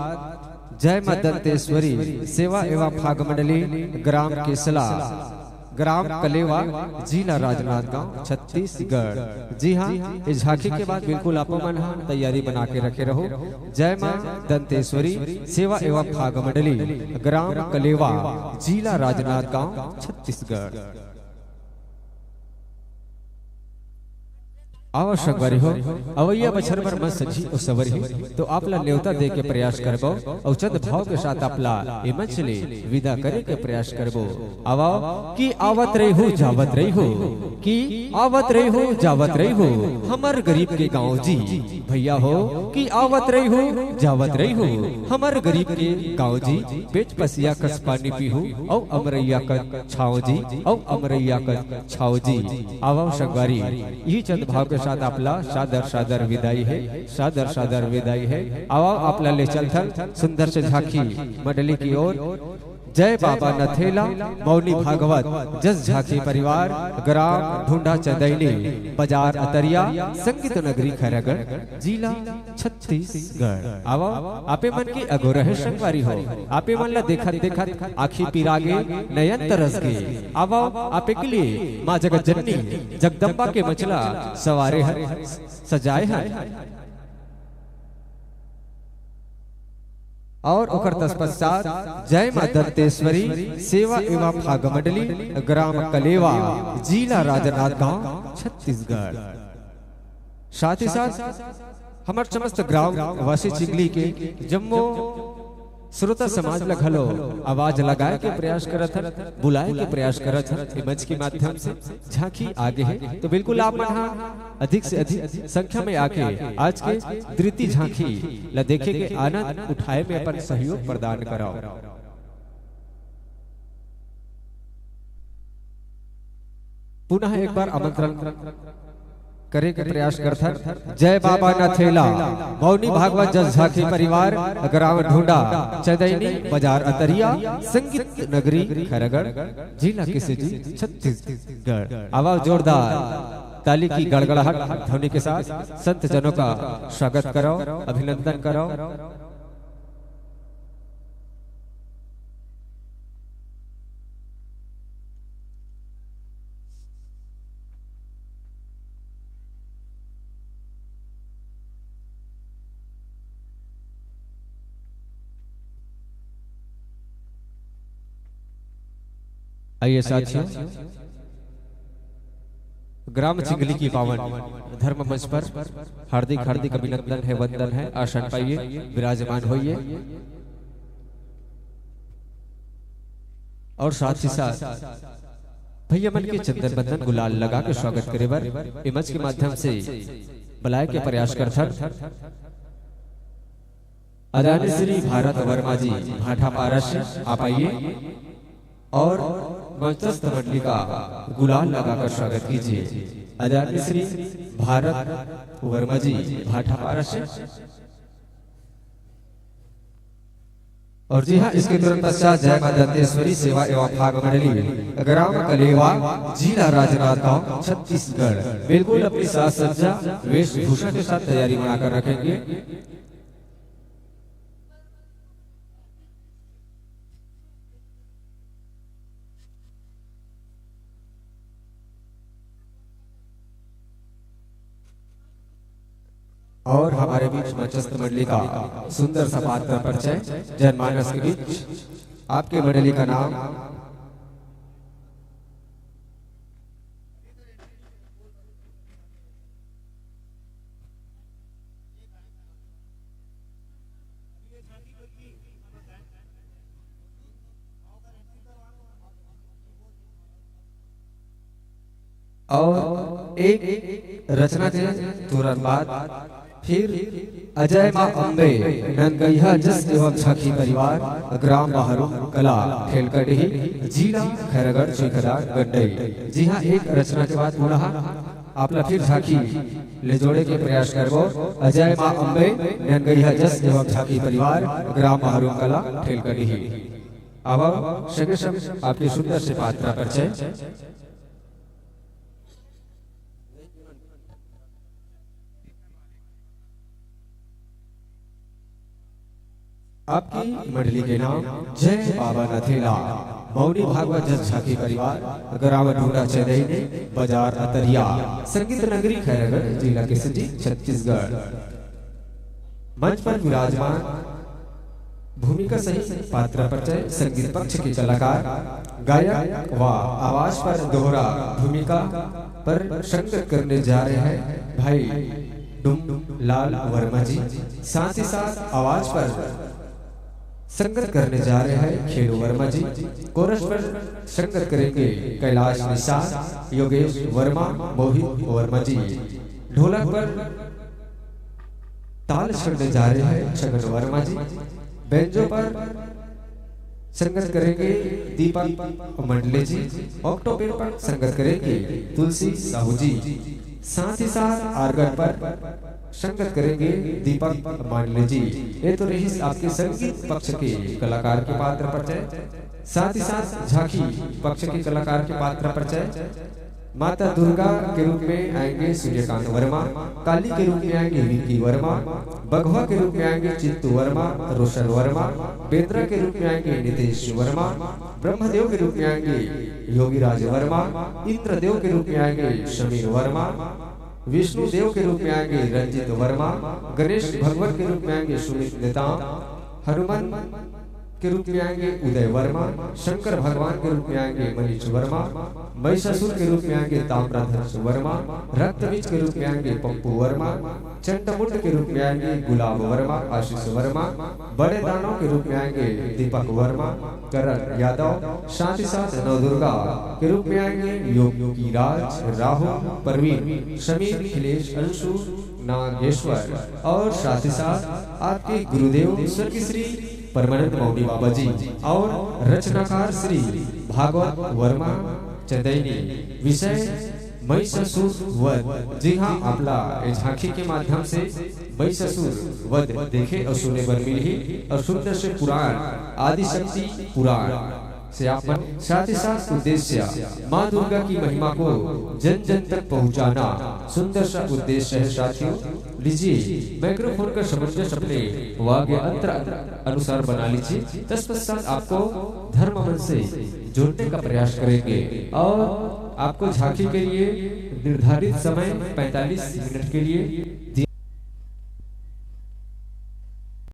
जय मां दंतेश्वरी सेवा एवं फाग मंडली, ग्राम केसला, ग्राम कलेवा, जिला राजनांदगांव, छत्तीसगढ़। जी हाँ, इस झांकी के बाद बिल्कुल आप मन ह तैयारी बना के रखे रहो। जय मां दंतेश्वरी सेवा एवं फाग मंडली, ग्राम कलेवा, जिला राजनांदगांव, छत्तीसगढ़। आवा संगवारी हो, अवइया बछर बर मन सजी अउ सवरही, तो आप ला नेवता दे के प्रयास करबो अउ चंद भाव के साथ आप ला ए मंच ले विदा करे के प्रयास करबो। आवा कि आवत रही हो, जावत रही हो, कि आवत रही हो, जावत रही हो, हमर गरीब के गांव जी। भैया हो कि आवत रही हो, जावत रही हो, हमर गरीब के गांव जी। पेट पसिया कस पानी पीहू अउ अमरैया कस छाव जी, अउ अमरैया कस छाव जी। आवव संगवारी, इही चंद भाव के साथ आपला सादर सादर विदाई हे, सादर सादर विदाई हे। आवव आपला ले चलथन सुंदर से झांकी मंडली की ओर। जय बाबा नथेला, मौनी भागवत, जस झांकी परिवार, ग्राम ढूंढा चंदैनी, बाजार अतरिया, संगीत नगरी खैरागढ़, जिला छत्तीसगढ़। आवव, आपे मन के अगोरहे संगवारी हो, आपे मन ला देखत देखत आँखी पिरागे, नयन तरस गे। आवव, आपे के लिए माँ जगत जननी जगदम्बा के मचला सवारे हन, सजाए हन। और ओकर तत्पश्चात जय माँ दंतेश्वरी सेवा एवं फाग मंडली, ग्राम कलेवा, जिला राजनांदगांव, छत्तीसगढ़। साथ ही साथ हमर समस्त ग्राम वासी चिंगली के जम्मो श्रोता समाज ल घलो आवाज लगाए के प्रयास करत हन, बुलाए के प्रयास करत हन ए मंच के माध्यम से। झांकी आगे हे, तो बिल्कुल आप मन ह अधिक से अधिक संख्या में आके आज के द्वितीय झांकी ल देखे के आनंद उठाए में अपन सहयोग प्रदान करव। पुनः एक बार आमंत्रण करे के प्रयास करथन। जय बाबा नथेला, मौनी भागवत जस झांकी परिवार, ग्राम ढूंढा, चंदैनी, बाजार अतरिया, संगीत नगरी खैरागढ़, जिला केसजी, छत्तीसगढ़। आवाज जोरदार ताली की गड़गड़ाहट ध्वनि के साथ संत जनों का स्वागत करो, अभिनंदन करो। आइए साथियों, ग्राम चिंगली की पावन धर्म मंच पर हार्दिक हार्दिक अभिनंदन है, वंदन है। आसन पाइए, विराजमान होइए। और साथ ही साथ भैया मन के चंदन बंदन गुलाल लगा के स्वागत करे बर ए मंच के माध्यम से बलाय के प्रयास करथन। आदरणीय श्री भारत वर्मा जी भाठा पारस, आप आइए और मंचस्थ मंडली का गुलाल लगाकर स्वागत कीजिए। आदरणीय श्री भारत वर्मा जी भाठा पारस। और जी हाँ, इसके तुरंत पश्चात जय माँ दंतेश्वरी सेवा एवं भाग मंडली, ग्राम कलेवा, जिला राजनांदगांव, छत्तीसगढ़, बिल्कुल अपनी साज सज्जा, वेशभूषा के साथ तैयारी बनाकर रखेंगे। और हमारे बीच मंचस्थ मंडली का सुंदर सा पात्र परिचय, जनमानस के बीच आपके मंडली का नाम। और एक रचना के तुरंत बाद फिर अजय माँ अम्बे, ननगैया जस एवं झांकी परिवार, ग्राम बहरू कला, ठेलकटही, जिला खैरागढ़, चोइखदार, गंडई। जी हाँ, एक रचना के बाद पुनः आप ला फिर झांकी ले जोड़े के प्रयास करबो। अजय माँ अम्बे, ननगैया जस एवं झांकी परिवार, ग्राम बहरू कला, ठेलकटही। अब संगे संग आपके सुंदर से पात्र परिचय। आपकी मंडली के नाम जय बाबा नथेला, मौनी भागवत जस झांकी परिवार, ग्राम ढूंढा चंदैनी, बाजार अतरिया, संगीत नगरी खैरागढ़, जिला केसंजी, छत्तीसगढ़। मंच पर विराजमान भूमिका सहित पात्र परिचय, संगीत पक्ष के कलाकार, गायक व आवाज पर दोहरा भूमिका पर संगत करने जा रहे हैं भाई डुम लाल वर्मा जी। साथ ही साथ आवाज पर संगत करने जा रहे हैं खेलू वर्मा जी। कोरस पर संगत करेंगे कैलाश निषाद, योगेश वर्मा, मोहित वर्मा जी। ढोलक पर ताल छंदे जा रहे हैं छगन वर्मा जी। बेंजो पर संगत करेंगे दीपक मंडले जी। ऑक्टोपेन पर संगत करेंगे तुलसी साहू जी। साथ ही साथ आर्गन पर संगत करेंगे दीपक मंडले जी। ये तो रही आपके संगीत पक्ष के कलाकार के पात्र परिचय। साथ ही साथ झांकी पक्ष के कलाकार के पात्र परिचय। माता दुर्गा के रूप में आएंगे सूर्यकांत वर्मा, काली के रूप में आएंगे विक्की वर्मा, बघवा के रूप में आएंगे चित्तू वर्मा, रोशन वर्मा, बेंद्रा के रूप में आएंगे नितेश वर्मा, ब्रह्मदेव के रूप में आएंगे योगीराज वर्मा, इंद्रदेव के रूप में आएंगे समीर वर्मा, विष्णु देव के रूप में आएंगे रंजित वर्मा, गणेश भगवान के रूप में आएंगे सुमित नेताम, हनुमान के रूप में आएंगे उदय वर्मा, शंकर भगवान के रूप में आएंगे मनीष वर्मा, महिषासुर के रूप में आएंगे ताम्रध्वज वर्मा, रक्तबीज के रूप में आएंगे पप्पू वर्मा, चंडमुंड के रूप में आएंगे गुलाब वर्मा, आशीष वर्मा, बड़े दानव के रूप में आएंगे दीपक वर्मा, करण यादव, साथ ही साथ नवदुर्गा के रूप में आएंगे योगीराज, राहुल, परवीन, समीर, खिलेश, अंशु, नागेश्वर और साथ ही साथ आपके गुरुदेव स्वर्गीय श्री परमानंद मौनी बाबा जी और रचनाकार श्री भागवत वर्मा चंदैनी। विषय महिषासुर वध। जी हाँ, आप ला ए झांकी के माध्यम से महिषासुर वध देखे और सुने बर मिलही और सुंदर से पुराण आदिशक्ति पुराण से आप मन। साथ ही साथ उद्देश्य माँ दुर्गा की महिमा को जन जन तक पहुँचाना सुंदर सा उद्देश्य है साथियों। लीजिए, माइक्रोफोन का समंजस अपने वाद्य यंत्र अनुसार बना लीजिए। तत्पश्चात आपको धर्म मन से जोड़ने का प्रयास करेंगे और आपको झांकी के लिए निर्धारित समय पैंतालीस मिनट के लिए